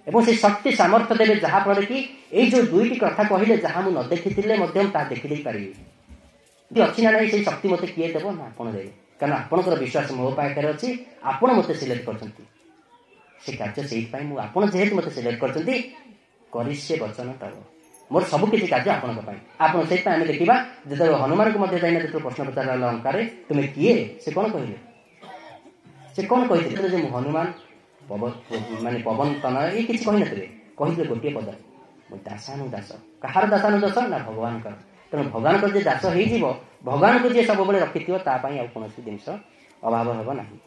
ଏବଂ ସେ ଶକ୍ତି ସାମର୍ଥ୍ୟ ଦେବେ, ଯାହାଫଳରେ କି ଏଇ ଯୋଉ ଦୁଇଟି କଥା କହିଲେ ଯାହା ମୁଁ ନ ଦେଖିଥିଲେ ମଧ୍ୟ ମୁଁ ତାହା ଦେଖିଦେଇପାରିବି। ଯଦି ଅଛି ନା ନାହିଁ ସେଇ ଶକ୍ତି ମୋତେ କିଏ ଦେବ? ନା ଆପଣ ଦେବେ, କାରଣ ଆପଣଙ୍କର ବିଶ୍ୱାସ ମୋ ପାଖରେ ଅଛି, ଆପଣ ମୋତେ ସିଲେକ୍ଟ କରିଛନ୍ତି ସେ କାର୍ଯ୍ୟ। ସେଇଥିପାଇଁ ମୁଁ ଆପଣ ଯେହେତୁ ମୋତେ ସିଲେକ୍ଟ କରିଛନ୍ତି, କରିଷ୍ୟେ ବଚନ ତବ, ମୋର ସବୁ କିଛି କାର୍ଯ୍ୟ ଆପଣଙ୍କ ପାଇଁ। ଆପଣ ସେଇଥିପାଇଁ ଆମେ ଦେଖିବା ଯେତେବେଳେ ହନୁମାନଙ୍କୁ ମଧ୍ୟ ଯାଇନା, ଯେତେବେଳେ ପ୍ରଶ୍ନ ପଚାରିଲା ଲଙ୍କାରେ ତୁମେ କିଏ, ସେ କ'ଣ କହିଲେ? ସେ କ'ଣ କହିଥିଲେ ଯେ ମୁଁ ହନୁମାନ ମାନେ ପବନ ତନୟ, ଏଇ କିଛି କହିନଥିଲେ। କହିଥିଲେ ଗୋଟିଏ ପଦ, ମୁଁ ଦାସାନୁ ଦାସ। କାହାର ଦାସାନୁ ଦାସ? ନା ଭଗବାନଙ୍କର। ତେଣୁ ଭଗବାନଙ୍କର ଯିଏ ଦାସ ହେଇଯିବ, ଭଗବାନଙ୍କୁ ଯିଏ ସବୁବେଳେ ରଖିଥିବ, ତା ପାଇଁ ଆଉ କୌଣସି ଜିନିଷ ଅଭାବ ହେବ ନାହିଁ।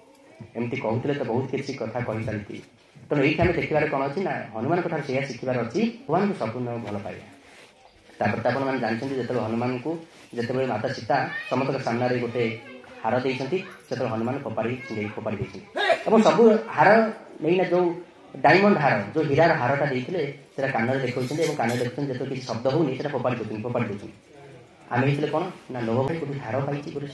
ଏମିତି କହୁଥିଲେ ତ ବହୁତ କିଛି କଥା କହିଚାଲିଥିବେ। ତେଣୁ ଏଇଠି ଆମେ ଦେଖିବାର କ'ଣ ଅଛି ନା ହନୁମାନଙ୍କ ଠାରୁ ସେଇଆ ଶିଖିବାର ଅଛି, ଭଗବାନଙ୍କୁ ସମ୍ପୂର୍ଣ୍ଣ ଭଲ ପାଇବା। ତାପରେ ତ ଆପଣମାନେ ଜାଣିଛନ୍ତି ଯେତେବେଳେ ହନୁମାନଙ୍କୁ ଯେତେବେଳେ ମାତା ସୀତା ସମସ୍ତଙ୍କ ସାମ୍ନାରେ ଗୋଟେ ହାର ଦେଇଛନ୍ତି, ସେତେବେଳେ ହନୁମାନ ଫୋପାଡ଼ି ଦେଇଛନ୍ତି। ଏବଂ ସବୁ ହାର ନେଇନା ଯୋଉ ଡାଇମଣ୍ଡ ହାର, ଯୋଉ ହୀରାର ହାରଟା ଦେଇଥିଲେ ସେଟା କାନରେ ଦେଖାଉଛନ୍ତି ଏବଂ କାନରେ ଦେଖୁଛନ୍ତି ଯେତେବେଳେ କିଛି ଶବ୍ଦ ହଉନି ସେଟା ଫୋପାଡ଼ି ଦଉଛନ୍ତି। ଆମେ ହେଇଥିଲେ କ'ଣ ନା ଲୋଭ ଭାଇ ଗୋଟେ ହାର ପାଇଛି, ଗୋଟେ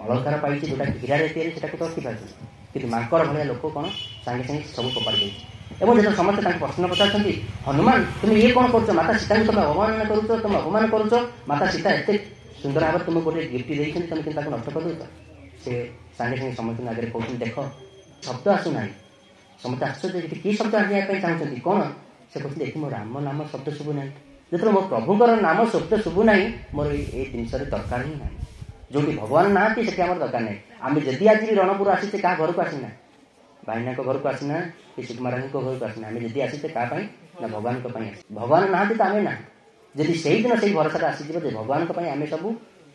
ଅଳଙ୍କାର ପାଇଛି ଯୋଉଟା ହୀରାରେ ତିଆରି, ସେଟାକୁ ତ ରଖିପାରୁଛନ୍ତି, କିନ୍ତୁ ମାଙ୍କଡ଼ ଭଳିଆ ଲୋକ କ'ଣ ସାଙ୍ଗେ ସାଙ୍ଗେ ସବୁ ଫୋପାଡ଼ି ଦଉଛି। ଏବଂ ଯେତେବେଳେ ସମସ୍ତେ ତାଙ୍କୁ ପ୍ରଶ୍ନ ପଚାରୁଛନ୍ତି, ହନୁମାନ ତୁମେ ଇଏ କ'ଣ କରୁଛ, ମାତା ସୀତାଙ୍କୁ ତମେ ଅବମାନନା କରୁଛ, ତମେ ଅପମାନ କରୁଛ, ମାତା ସୀତା ଏତେ ସୁନ୍ଦର ଭାବରେ ତୁମକୁ ଗୋଟେ ଗିଫ୍ଟ ଦେଇଛନ୍ତି, ତମେ କିନ୍ତୁ ତାକୁ ନଷ୍ଟ କରିଦେଉଛ। ସେ ସାଙ୍ଗେ ସାଙ୍ଗେ ସମସ୍ତଙ୍କ ଆଗରେ କହୁଛନ୍ତି, ଦେଖ ଶବ୍ଦ ଆସୁନାହିଁ। ସମସ୍ତେ ଆଶ୍ଚର୍ଯ୍ୟ, ଏଠି କି ଶବ୍ଦ ଆଣିବା ପାଇଁ ଚାହୁଁଛନ୍ତି କ'ଣ? ସେ କହୁଛନ୍ତି ଏଠି ମୋ ରାମ ନାମ ଶବ୍ଦ ଶୁଭୁ ନାହିଁ। ଯେତେବେଳେ ମୋ ପ୍ରଭୁଙ୍କର ନାମ ଶବ୍ଦ ଶୁଭୁ ନାହିଁ, ମୋର ଏଇ ଜିନିଷରେ ଦରକାର ହିଁ ନାହିଁ। ଯୋଉଠି ଭଗବାନ ନାହାନ୍ତି ସେଠି ଆମର ଦରକାର ନାହିଁ। ଆମେ ଯଦି ଆଜି ବି ରଣପୁର ଆସିଛେ, କାହା ଘରକୁ ଆସିନା, ଭାଇନାଙ୍କ ଘରକୁ ଆସିନା କି ସୁକୁମାରଙ୍କ ଘରକୁ ଆସିନା, ଆମେ ଯଦି ଆସିଛେ କାହା ପାଇଁ ନା ଭଗବାନଙ୍କ ପାଇଁ ଆସିଛେ। ଭଗବାନ ନାହାନ୍ତି ତ ଆମେ ନାହାନ୍ତି। ଯଦି ସେଇଦିନ ସେଇ ଭରସାଟା ଆସିଯିବ ଯେ ଭଗବାନଙ୍କ ପାଇଁ ଆମେ ସବୁ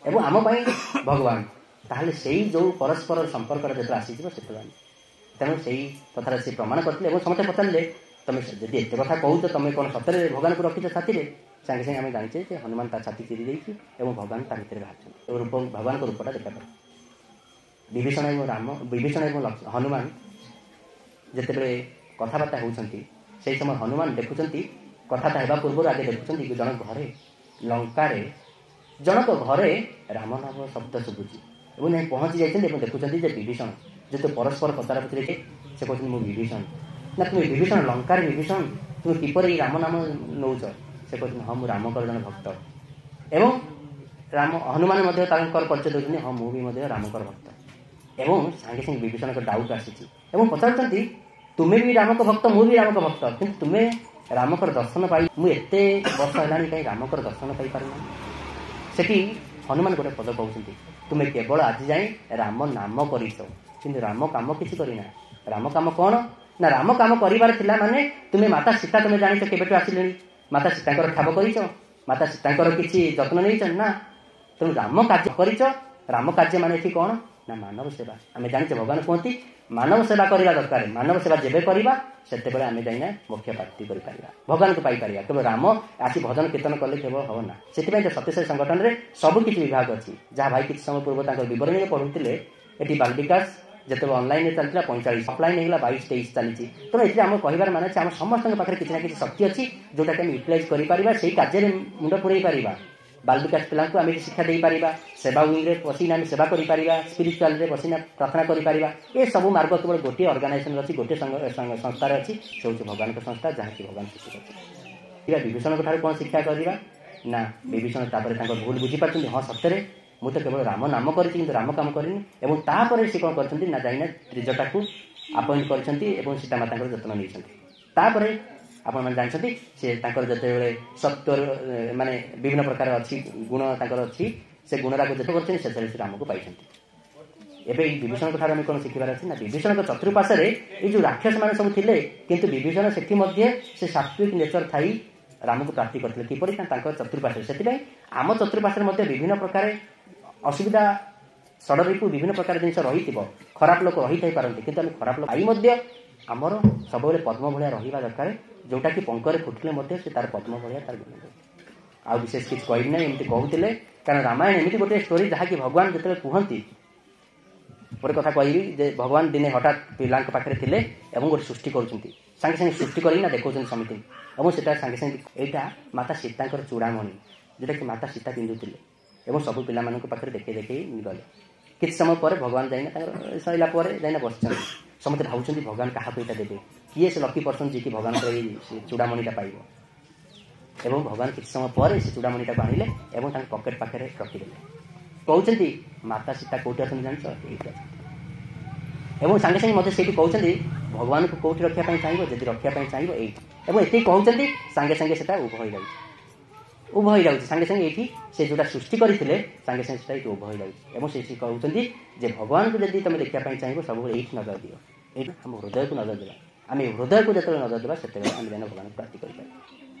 ଏବଂ ଆମ ପାଇଁ ଭଗବାନ, ତାହେଲେ ସେଇ ଯେଉଁ ପରସ୍ପରର ସମ୍ପର୍କଟା ଯେତେବେଳେ ଆସିଯିବ ସେତେବେଳେ। ତେଣୁ ସେଇ କଥାଟା ସେ ପ୍ରମାଣ କରିଥିଲେ। ଏବଂ ସମସ୍ତେ ପଚାରିଲେ, ତମେ ଯଦି ଏତେ କଥା କହୁଛ, ତମେ କ'ଣ ସତରେ ଭଗବାନଙ୍କୁ ରଖିଛ ଛାତିରେ? ସାଙ୍ଗେ ସାଙ୍ଗେ ଆମେ ଜାଣିଛେ ଯେ ହନୁମାନ ତା ଛାତି ଚିରି ଦେଇଛି ଏବଂ ଭଗବାନ ତା ଭିତରେ ବାହାରିଛନ୍ତି, ରୂପ ଭଗବାନଙ୍କ ରୂପଟା ଦେଖାଯାଏ। ବିଭୀଷଣ ଏବଂ ରାମ, ବିଭୀଷଣ ଏବଂ ହନୁମାନ ଯେତେବେଳେ କଥାବାର୍ତ୍ତା ହେଉଛନ୍ତି, ସେହି ସମୟ ହନୁମାନ ଦେଖୁଛନ୍ତି, କଥାବାର୍ତ୍ତା ହେବା ପୂର୍ବରୁ ଆଗେ ଦେଖୁଛନ୍ତି ଜଣକ ଘରେ, ଲଙ୍କାରେ ଜଣକ ଘରେ ରାମ ନାମ ଶବ୍ଦ ଶୁଭୁଛି ଏବଂ ଯାଇ ପହଞ୍ଚି ଯାଇଛନ୍ତି ଏବଂ ଦେଖୁଛନ୍ତି ଯେ ବିଭୀଷଣ ଯେହେତୁ ପରସ୍ପର ପଚରା ପଚରି, ସେ କହୁଛନ୍ତି ମୁଁ ବିଭୀଷଣ। ନା ତୁମେ ବିଭୀଷଣ, ଲଙ୍କାରେ ବିଭୀଷଣ, ତୁମେ କିପରି ରାମ ନାମ ନେଉଛ? ସେ କହୁଛନ୍ତି ହଁ ମୁଁ ରାମଙ୍କର ଜଣେ ଭକ୍ତ। ଏବଂ ରାମ ହନୁମାନ ମଧ୍ୟ ତାଙ୍କର ପରିଚୟ ଦେଉଛନ୍ତି, ହଁ ମୁଁ ବି ମଧ୍ୟ ରାମଙ୍କର ଭକ୍ତ। ଏବଂ ସାଙ୍ଗେ ସାଙ୍ଗେ ବିଭୀଷଣଙ୍କ ଡାଉଟ୍ ଆସିଛି ଏବଂ ପଚାରୁଛନ୍ତି, ତୁମେ ବି ରାମଙ୍କ ଭକ୍ତ, ମୁଁ ବି ରାମଙ୍କ ଭକ୍ତ, କିନ୍ତୁ ତୁମେ ରାମଙ୍କର ଦର୍ଶନ ପାଇ, ମୁଁ ଏତେ ବର୍ଷ ହେଲାଣି କାହିଁ ରାମଙ୍କର ଦର୍ଶନ ପାଇପାରୁନାହିଁ? ସେଠି ହନୁମାନ ଗୋଟେ ପଦ କହୁଛନ୍ତି, ତୁମେ କେବଳ ଆଜି ଯାଏଁ ରାମ ନାମ କରିଛ, କିନ୍ତୁ ରାମ କାମ କିଛି କରିନା। ରାମ କାମ କ'ଣ? ନା ରାମ କାମ କରିବାର ଥିଲା ମାନେ ତୁମେ ମାତା ସୀତା, ତୁମେ ଜାଣିଛ କେବେଠୁ ଆସିଲେଣି, ମାତା ସୀତାଙ୍କର ଠାବ କରିଛ? ମାତା ସୀତାଙ୍କର କିଛି ଯତ୍ନ ନେଇଛ ନା? ତେଣୁ ରାମ କାର୍ଯ୍ୟ କରିଛ। ରାମ କାର୍ଯ୍ୟ ମାନେ ଏଠି କ'ଣ? ନା ମାନବ ସେବା। ଆମେ ଜାଣିଛେ ଭଗବାନ କୁହନ୍ତି ମାନବ ସେବା କରିବା ଦରକାର। ମାନବ ସେବା ଯେବେ କରିବା ସେତେବେଳେ ଆମେ ଯାଇନା ମୋକ୍ଷ ପ୍ରାପ୍ତି କରିପାରିବା, ଭଗବାନଙ୍କୁ ପାଇପାରିବା। କେବଳ ରାମ ଆସି ଭଜନ କୀର୍ତ୍ତନ କଲେ କେବଳ ହେବ ନା। ସେଥିପାଇଁ ତ ସତ୍ୟସାଇ ସଂଗଠନରେ ସବୁ କିଛି ବିଭାଗ ଅଛି। ଯାହା ଭାଇ କିଛି ସମୟ ପୂର୍ବ ତାଙ୍କର ବିବରଣୀରେ ପଢୁଥିଲେ, ଏଠି ବାଲବିକାଶ ଯେତେବେଳେ ଅନଲାଇନରେ ଚାଲିଥିଲା 45, ଅଫଲାଇନ୍ ହେଇଗଲା 22 23 ଚାଲିଛି। ତେଣୁ ଏଥିରେ ଆମ କହିବାର ମାନେ ଅଛି ଆମ ସମସ୍ତଙ୍କ ପାଖରେ କିଛି ନା କିଛି ଶକ୍ତି ଅଛି, ଯୋଉଟାକି ଆମେ ୟୁଟିଲାଇଜ୍ କରିପାରିବା, ସେଇ କାର୍ଯ୍ୟରେ ମୁଣ୍ଡ ପୁରେଇ ପାରିବା। ବାଲବିକାଶ ପିଲାଙ୍କୁ ଆମେ ଶିକ୍ଷା ଦେଇପାରିବା, ସେବା ୱିଙ୍ଗରେ ବସିକିନା ଆମେ ସେବା କରିପାରିବା, ସ୍ପିରିଚୁଆଲରେ ବସିକିନା ପ୍ରାର୍ଥନା କରିପାରିବା। ଏସବୁ ମାର୍ଗ କେବଳ ଗୋଟିଏ ଅର୍ଗାନାଇଜେସନ ଅଛି, ଗୋଟିଏ ସଂସ୍ଥାରେ ଅଛି, ସେ ହେଉଛି ଭଗବାନଙ୍କ ସଂସ୍ଥା, ଯାହାକି ଭଗବାନ ସୃଷ୍ଟି କରିଛନ୍ତି। ବିଭୀଷଣଙ୍କ ଠାରୁ କ'ଣ ଶିକ୍ଷା କରିବା? ନା ବିଭୀଷଣ ତାପରେ ତାଙ୍କ ଭୁଲ ବୁଝିପାରୁଛନ୍ତି, ହଁ ସତରେ ମୁଁ ତ କେବଳ ରାମ ନାମ କରିଛି କିନ୍ତୁ ରାମ କାମ କରିନି। ଏବଂ ତାପରେ ସେ କ'ଣ କରିଛନ୍ତି ନା ଯାଇନା ତ୍ରିଜଟାକୁ ଆପଏଣ୍ଟ କରିଛନ୍ତି ଏବଂ ସୀତା ମାତାଙ୍କର ଯତ୍ନ ନେଇଛନ୍ତି। ତାପରେ ଆପଣମାନେ ଜାଣିଛନ୍ତି ସେ ତାଙ୍କର ଯେତେବେଳେ ସତ୍ୱର ମାନେ ବିଭିନ୍ନ ପ୍ରକାର ଅଛି ଗୁଣ ତାଙ୍କର ଅଛି, ସେ ଗୁଣରାକୁ ଯେତେ କରିଛନ୍ତି ସେଥିରେ ସେ ରାମକୁ ପାଇଛନ୍ତି। ଏବେ ଏଇ ବିଭୀଷଣଙ୍କ ଠାରୁ ଆମେ କ'ଣ ଶିଖିବାର ଅଛି? ନା ବିଭୀଷଣଙ୍କ ଚତୁଃପାର୍ଶ୍ୱରେ ଏଇ ଯୋଉ ରାକ୍ଷସ ମାନେ ସବୁ ଥିଲେ, କିନ୍ତୁ ବିଭୀଷଣ ସେଠି ମଧ୍ୟ ସେ ସାତ୍ವಿକ ନେଚର ଥାଇ ରାମକୁ ପ୍ରାପ୍ତି କରିଥିଲେ। କିପରି? ନା ତାଙ୍କ ଚତୁଃପାର୍ଶ୍ୱରେ। ସେଥିପାଇଁ ଆମ ଚତୁଃପାର୍ଶ୍ୱରେ ମଧ୍ୟ ବିଭିନ୍ନ ପ୍ରକାର ଅସୁବିଧା, ଷଡ଼ରିପୁ ବିଭିନ୍ନ ପ୍ରକାର ଜିନିଷ ରହିଥିବ, ଖରାପ ଲୋକ ରହିଥାଇ ପାରନ୍ତି, କିନ୍ତୁ ଆମେ ଖରାପ ଲୋକ I ମଧ୍ୟ ଆମର ସବୁବେଳେ ପଦ୍ମ ଭଳିଆ ରହିବା ଦରକାର, ଯୋଉଟାକି ପଙ୍କରେ ଫୁଟିଲେ ମଧ୍ୟ ସେ ତାର ପଦ୍ମ ଭଳିଆ ତାର ଗୁଣ। ଆଉ ବିଶେଷ କିଛି କହିବି ନାହିଁ, ଏମିତି କହୁଥିଲେ। କାରଣ ରାମାୟଣ ଏମିତି ଗୋଟେ ଷ୍ଟୋରି ଯାହାକି ଭଗବାନ ଯେତେବେଳେ କୁହନ୍ତି, ଗୋଟେ କଥା କହିବି ଯେ ଭଗବାନ ଦିନେ ହଠାତ୍ ପିଲାଙ୍କ ପାଖରେ ଥିଲେ ଏବଂ ଗୋଟେ ସୃଷ୍ଟି କରୁଛନ୍ତି, ସାଙ୍ଗେ ସାଙ୍ଗେ ସୃଷ୍ଟି କରିକିନା ଦେଖାଉଛନ୍ତି ସମିତିଙ୍କୁ, ଏବଂ ସେଟା ସାଙ୍ଗେ ସାଙ୍ଗେ ଏଇଟା ମାତା ସୀତାଙ୍କର ଚୂଡ଼ାମଣି, ଯୋଉଟାକି ମାତା ସୀତା ପିନ୍ଧୁଥିଲେ, ଏବଂ ସବୁ ପିଲାମାନଙ୍କ ପାଖରେ ଦେଖେଇ ଦେଖେଇ ଗଲେ। କିଛି ସମୟ ପରେ ଭଗବାନ ଯାଇନା ତାଙ୍କର ସରିଲା ପରେ ଯାଇନା ବସିଛନ୍ତି। ସମସ୍ତେ ଭାବୁଛନ୍ତି ଭଗବାନ କାହାକୁ ଏଇଟା ଦେବେ, କିଏ ସେ ଲକି ପର୍ସନ ଯିଏକି ଭଗବାନଙ୍କର ଏଇ ଚୂଡ଼ାମଣିଟା ପାଇବ। ଏବଂ ଭଗବାନ କିଛି ସମୟ ପରେ ସେ ଚୂଡ଼ାମଣିଟାକୁ ଆଣିଲେ ଏବଂ ତାଙ୍କ ପକେଟ ପାଖରେ ରଖିଦେଲେ। କହୁଛନ୍ତି ମାତା ସୀତା କୋଉଠି ଅଛନ୍ତି ଜାଣିଛ? ଏଇଠି ଅଛନ୍ତି। ଏବଂ ସାଙ୍ଗେ ସାଙ୍ଗେ ମୋତେ ସେଇଠି କହୁଛନ୍ତି ଭଗବାନଙ୍କୁ କୋଉଠି ରଖିବା ପାଇଁ ଚାହିଁବ? ଯଦି ରଖିବା ପାଇଁ ଚାହିଁବ ଏଇଠି। ଏବଂ ଏତିକି କହୁଛନ୍ତି ସାଙ୍ଗେ ସାଙ୍ଗେ ସେଟା ଉଭ ହେଇଯାଉଛି, ଉଭ ହେଇଯାଉଛି ସାଙ୍ଗେ ସାଙ୍ଗେ। ଏଇଠି ସେ ଯୋଉଟା ସୃଷ୍ଟି କରିଥିଲେ ସାଙ୍ଗେ ସାଙ୍ଗେ ସେଟା ଏଇଠି ଉଭ ହେଇଯାଉଛି। ଏବଂ ସେ କହୁଛନ୍ତି ଯେ ଭଗବାନଙ୍କୁ ଯଦି ତମେ ଦେଖିବା ପାଇଁ ଚାହିଁବ ସବୁବେଳେ ଏଇଠି ନଜର ଦିଅ, ଏଇଠି ଆମ ହୃଦୟକୁ ନଜର ଦେବା। ଆମେ ହୃଦୟକୁ ଯେତେବେଳେ ନଜର ଦେବା ସେତେବେଳେ ଆମେ ଯେନ ଭଗବାନଙ୍କୁ ପ୍ରାପ୍ତି କରିପାରିବା।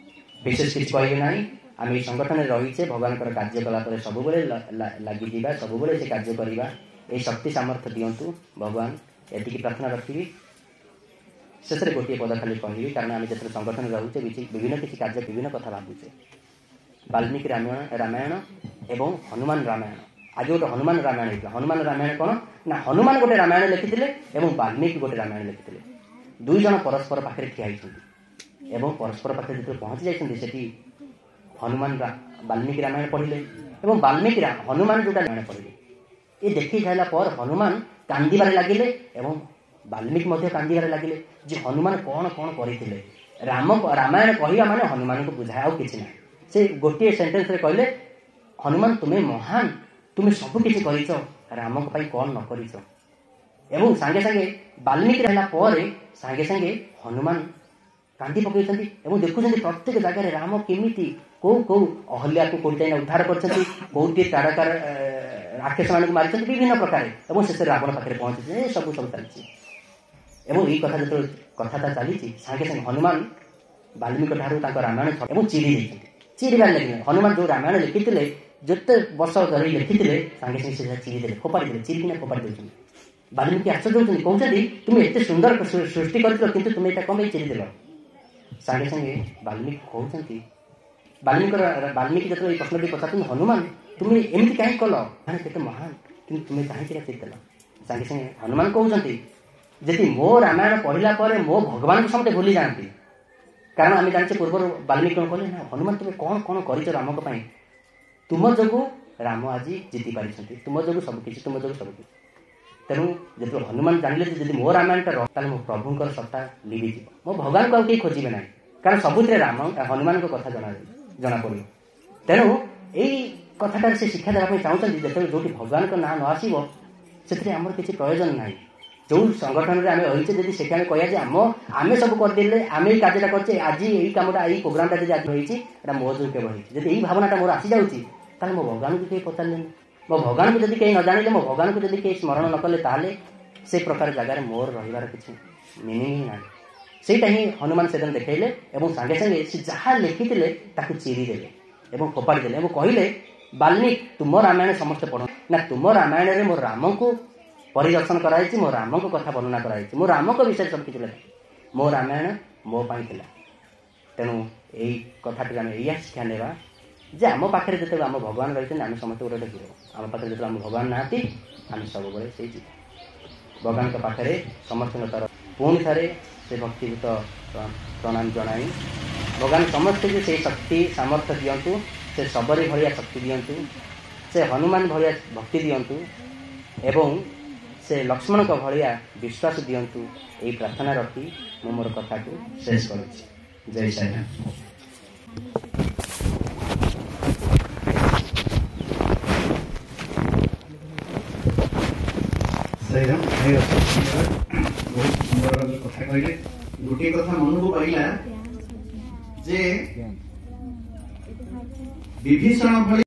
ବିଶେଷ କିଛି କହିବି ନାହିଁ। ଆମେ ଏଇ ସଂଗଠନରେ ରହିଛେ, ଭଗବାନଙ୍କର କାର୍ଯ୍ୟ କଲା ପରେ ସବୁବେଳେ ଲାଗିଯିବା, ସବୁବେଳେ ସେ କାର୍ଯ୍ୟ କରିବା। ଏଇ ଶକ୍ତି ସାମର୍ଥ୍ୟ ଦିଅନ୍ତୁ ଭଗବାନ, ଏତିକି ପ୍ରାର୍ଥନା ରଖିବି। ଶେଷରେ ଗୋଟିଏ ପଦ ଖାଲି କହିବି, କାରଣ ଆମେ ଯେତେବେଳେ ସଂଗଠନରେ ରହୁଛେ ବିଭିନ୍ନ କିଛି କାର୍ଯ୍ୟ ବିଭିନ୍ନ କଥା ଭାବୁଛେ। ବାଲ୍ମୀକି ରାମାୟଣ ଏବଂ ହନୁମାନ ରାମାୟଣ। ଆଜି ଗୋଟେ ହନୁମାନ ରାମାୟଣ ହେଇଥିଲା। ହନୁମାନ ରାମାୟଣ କ'ଣ? ନା ହନୁମାନ ଗୋଟେ ରାମାୟଣ ଲେଖିଥିଲେ ଏବଂ ବାଲ୍ମୀକି ଗୋଟେ ରାମାୟଣ ଲେଖିଥିଲେ। ଦୁଇ ଜଣ ପରସ୍ପର ପାଖରେ ଠିଆ ହେଇଛନ୍ତି ଏବଂ ପରସ୍ପର ପାଖରେ ଯେତେବେଳେ ପହଞ୍ଚି ଯାଇଛନ୍ତି ସେଠି ହନୁମାନ ବାଲ୍ମୀକି ରାମାୟଣ ପଢିଲେ ଏବଂ ବାଲ୍ମୀକି ହନୁମାନ ଯୋଉଟା ରାମାୟଣ ପଢିଲେ। ଏ ଦେଖି ସାରିଲା ପରେ ହନୁମାନ କାନ୍ଦିବାରେ ଲାଗିଲେ ଏବଂ ବାଲ୍ମୀକି ମଧ୍ୟ କାନ୍ଦିବାରେ ଲାଗିଲେ ଯେ ହନୁମାନ କ'ଣ କ'ଣ କରିଥିଲେ। ରାମାୟଣ କହିବା ମାନେ ହନୁମାନଙ୍କୁ ବୁଝାଏ, ଆଉ କିଛି ନାହିଁ। ସେ ଗୋଟିଏ ସେଣ୍ଟେନ୍ସରେ କହିଲେ, ହନୁମାନ ତୁମେ ମହାନ, ତୁମେ ସବୁ କିଛି କରିଛ, ରାମଙ୍କ ପାଇଁ କ'ଣ ନ କରିଛ। ଏବଂ ସାଙ୍ଗେ ସାଙ୍ଗେ ବାଲ୍ମୀକି ହେଲା ପରେ ସାଙ୍ଗେ ସାଙ୍ଗେ ହନୁମାନ କାନ୍ଦି ପକେଇଛନ୍ତି ଏବଂ ଦେଖୁଛନ୍ତି ପ୍ରତ୍ୟେକ ଜାଗାରେ ରାମ କେମିତି କୋଉ କୋଉ ଅହଲ୍ୟାକୁ କୋଉଠି ଯାଇନା ଉଦ୍ଧାର କରିଛନ୍ତି, କୋଉଠି ତାରକାର ରାକ୍ଷସମାନଙ୍କୁ ମାରିଛନ୍ତି ବିଭିନ୍ନ ପ୍ରକାର, ଏବଂ ଶେଷରେ ରାବଣ ପାଖରେ ପହଞ୍ଚିଛନ୍ତି। ଏ ସବୁ ସବୁ ଚାଲିଛି। ଏବଂ ଏଇ କଥା ଯେତେବେଳେ କଥାଟା ଚାଲିଛି ସାଙ୍ଗେ ସାଙ୍ଗେ ହନୁମାନ ବାଲ୍ମୀକି ଠାରୁ ତାଙ୍କ ରାମାୟଣ ଏବଂ ଚିରି ଦେଇଛନ୍ତି। ଚିରିବାରେ ଲାଗିଲେ। ହନୁମାନ ଯୋଉ ରାମାୟଣ ଲେଖିଥିଲେ, ଯେତେ ବର୍ଷ ଧରି ଲେଖିଥିଲେ, ସାଙ୍ଗେ ସାଙ୍ଗେ ସେ ଚିରିଦେଲେ, ଫୋପାଡ଼ି ଦେଲେ, ଚିରିକିନା ଫୋପାଡ଼ି ଦେଉଛନ୍ତି। ବାଲ୍ମୀକି ଆଶ୍ଚର୍ଯ୍ୟ ହେଉଛନ୍ତି, କହୁଛନ୍ତି ତୁମେ ଏତେ ସୁନ୍ଦର ସୃଷ୍ଟି କରିଥିଲ, କିନ୍ତୁ ତୁମେ ଏଇଟା କଣ ପାଇଁ ଚିରିଦେଲ? ସାଙ୍ଗେ ସାଙ୍ଗେ ବାଲ୍ମୀକି କହୁଛନ୍ତି, ବାଲ୍ମୀକି ଯେତେବେଳେ ଏଇ ପ୍ରଶ୍ନଟି ପଚାରୁଛନ୍ତି, ହନୁମାନ ତୁମେ ଏମିତି କାହିଁକି କଲ? ମାନେ କେତେ ମହାନ, କିନ୍ତୁ ତୁମେ କାହିଁକି ଏଇଟା ଚିରିଦେଲ? ସାଙ୍ଗେ ସାଙ୍ଗେ ହନୁମାନ କହୁଛନ୍ତି, ଯଦି ମୋ ରାମାୟଣ ପଢିଲା ପରେ ମୋ ଭଗବାନଙ୍କୁ ସମସ୍ତେ ଭୁଲି ଯାଆନ୍ତି, କାରଣ ଆମେ ଜାଣିଛେ ପୂର୍ବରୁ ବାଲ୍ମୀକି କଣ କହିଲେ ନା, ହନୁମାନ ତୁମେ କଣ କଣ କରିଛ ରାମଙ୍କ ପାଇଁ, ତୁମ ଯୋଗୁଁ ରାମ ଆଜି ଜିତି ପାରିଛନ୍ତି, ତୁମ ଯୋଗୁଁ ସବୁକିଛି, ତୁମ ଯୋଗୁଁ ସବୁକିଛି। ତେଣୁ ଯେତେବେଳେ ହନୁମାନ ଜାଣିଲେ ଯେ ଯଦି ମୋ ରାମାୟଣଟା ରହ, ତାହେଲେ ମୋ ପ୍ରଭୁଙ୍କର ସତ୍ତା ଲିଭିଯିବ, ମୋ ଭଗବାନଙ୍କୁ ଆଉ କେହି ଖୋଜିବେ ନାହିଁ, କାରଣ ସବୁଥିରେ ରାମ ହନୁମାନଙ୍କ କଥା ଜଣାପଡ଼ିବ। ତେଣୁ ଏଇ କଥାଟାରେ ସେ ଶିକ୍ଷା ଦେବା ପାଇଁ ଚାହୁଁଛନ୍ତି, ଯେତେବେଳେ ଯୋଉଠି ଭଗବାନଙ୍କ ନାଁ ନ ଆସିବ ସେଥିରେ ଆମର କିଛି ପ୍ରୟୋଜନ ନାହିଁ। ଯୋଉ ସଂଗଠନରେ ଆମେ ରହିଛେ, ଯଦି ସେଠି ଆମେ କହିବା ଯେ ଆମେ ସବୁ କରିଦେଲେ, ଆମେ ଏଇ କାର୍ଯ୍ୟଟା କରିଛେ, ଆଜି ଏଇ କାମଟା, ଏଇ ପ୍ରୋଗ୍ରାମଟା ଯଦି ଆଜି ହେଇଛି, ଏଇଟା ମୋ ଯୋଗୁଁ କେବଳ ହେଇଛି, ଯଦି ଏଇ ଭାବନାଟା ମୋର ଆସିଯାଉଛି, ତାହେଲେ ମୋ ଭଗବାନଙ୍କୁ କେହି ପଚାରିଲେନି। ମୋ ଭଗବାନଙ୍କୁ ଯଦି କେହି ନ ଜାଣିଲେ, ମୋ ଭଗବାନଙ୍କୁ ଯଦି କେହି ସ୍ମରଣ ନ କଲେ, ତାହେଲେ ସେ ପ୍ରକାର ଜାଗାରେ ମୋର ରହିବାର କିଛି ମିନିଂ ହିଁ ନାହିଁ। ସେଇଟା ହିଁ ହନୁମାନ ସେଦିନ ଦେଖେଇଲେ ଏବଂ ସାଙ୍ଗେ ସାଙ୍ଗେ ସେ ଯାହା ଲେଖିଥିଲେ ତାକୁ ଚିରିଦେଲେ ଏବଂ ଫୋପାଡ଼ି ଦେଲେ ଏବଂ କହିଲେ, ବାଲ୍ମୀକି ତୁମ ରାମାୟଣ ସମସ୍ତେ ପଢ ନା, ତୁମ ରାମାୟଣରେ ମୋ ରାମଙ୍କୁ ପରିଦର୍ଶନ କରାଯାଇଛି, ମୋ ରାମଙ୍କ କଥା ବର୍ଣ୍ଣନା କରାଯାଇଛି, ମୋ ରାମଙ୍କ ବିଷୟରେ ସବୁ କିଛି ଲେଖା, ମୋ ରାମାୟଣ ମୋ ପାଇଁ ଥିଲା। ତେଣୁ ଏଇ କଥାଟିରେ ଆମେ ଏଇଆ ଶିକ୍ଷା ନେବା ଯେ ଆମ ପାଖରେ ଯେତେବେଳେ ଆମ ଭଗବାନ ରହିଛନ୍ତି, ଆମେ ସମସ୍ତେ ଗୋଟେ ଗୋଟେ ହିରୋ। ଆମ ପାଖରେ ଯେତେବେଳେ ଆମ ଭଗବାନ ନାହାନ୍ତି, ଆମେ ସବୁବେଳେ ସେଇ ଯିବୁ। ଭଗବାନଙ୍କ ପାଖରେ ସମସ୍ତଙ୍କ ତରଫ ପୁଣି ଥରେ ସେ ଭକ୍ତିଭୂତ ପ୍ରଣାମ ଜଣାଇ ଭଗବାନ ସମସ୍ତଙ୍କୁ ସେଇ ଶକ୍ତି ସାମର୍ଥ୍ୟ ଦିଅନ୍ତୁ, ସେ ଶବରୀ ଭଳିଆ ଶକ୍ତି ଦିଅନ୍ତୁ, ସେ ହନୁମାନ ଭଳିଆ ଭକ୍ତି ଦିଅନ୍ତୁ ଏବଂ ସେ ଲକ୍ଷ୍ମଣଙ୍କ ଭଳିଆ ବିଶ୍ୱାସ ଦିଅନ୍ତୁ। ଏଇ ପ୍ରାର୍ଥନା ରଖି ମୁଁ ମୋର କଥାକୁ ଶେଷ କରୁଛି। ଜୟ ସାଇରାମ। ସାଇରାମ ଭାଇ, ଅଶେଷ ଧନ୍ୟବାଦ, ବହୁତ ସୁନ୍ଦର ଭାବରେ କଥା କହିଲେ। ଗୋଟିଏ କଥା ମନକୁ ପାଇଲା ଯେ ବିଭୀଷଣ ଭଳି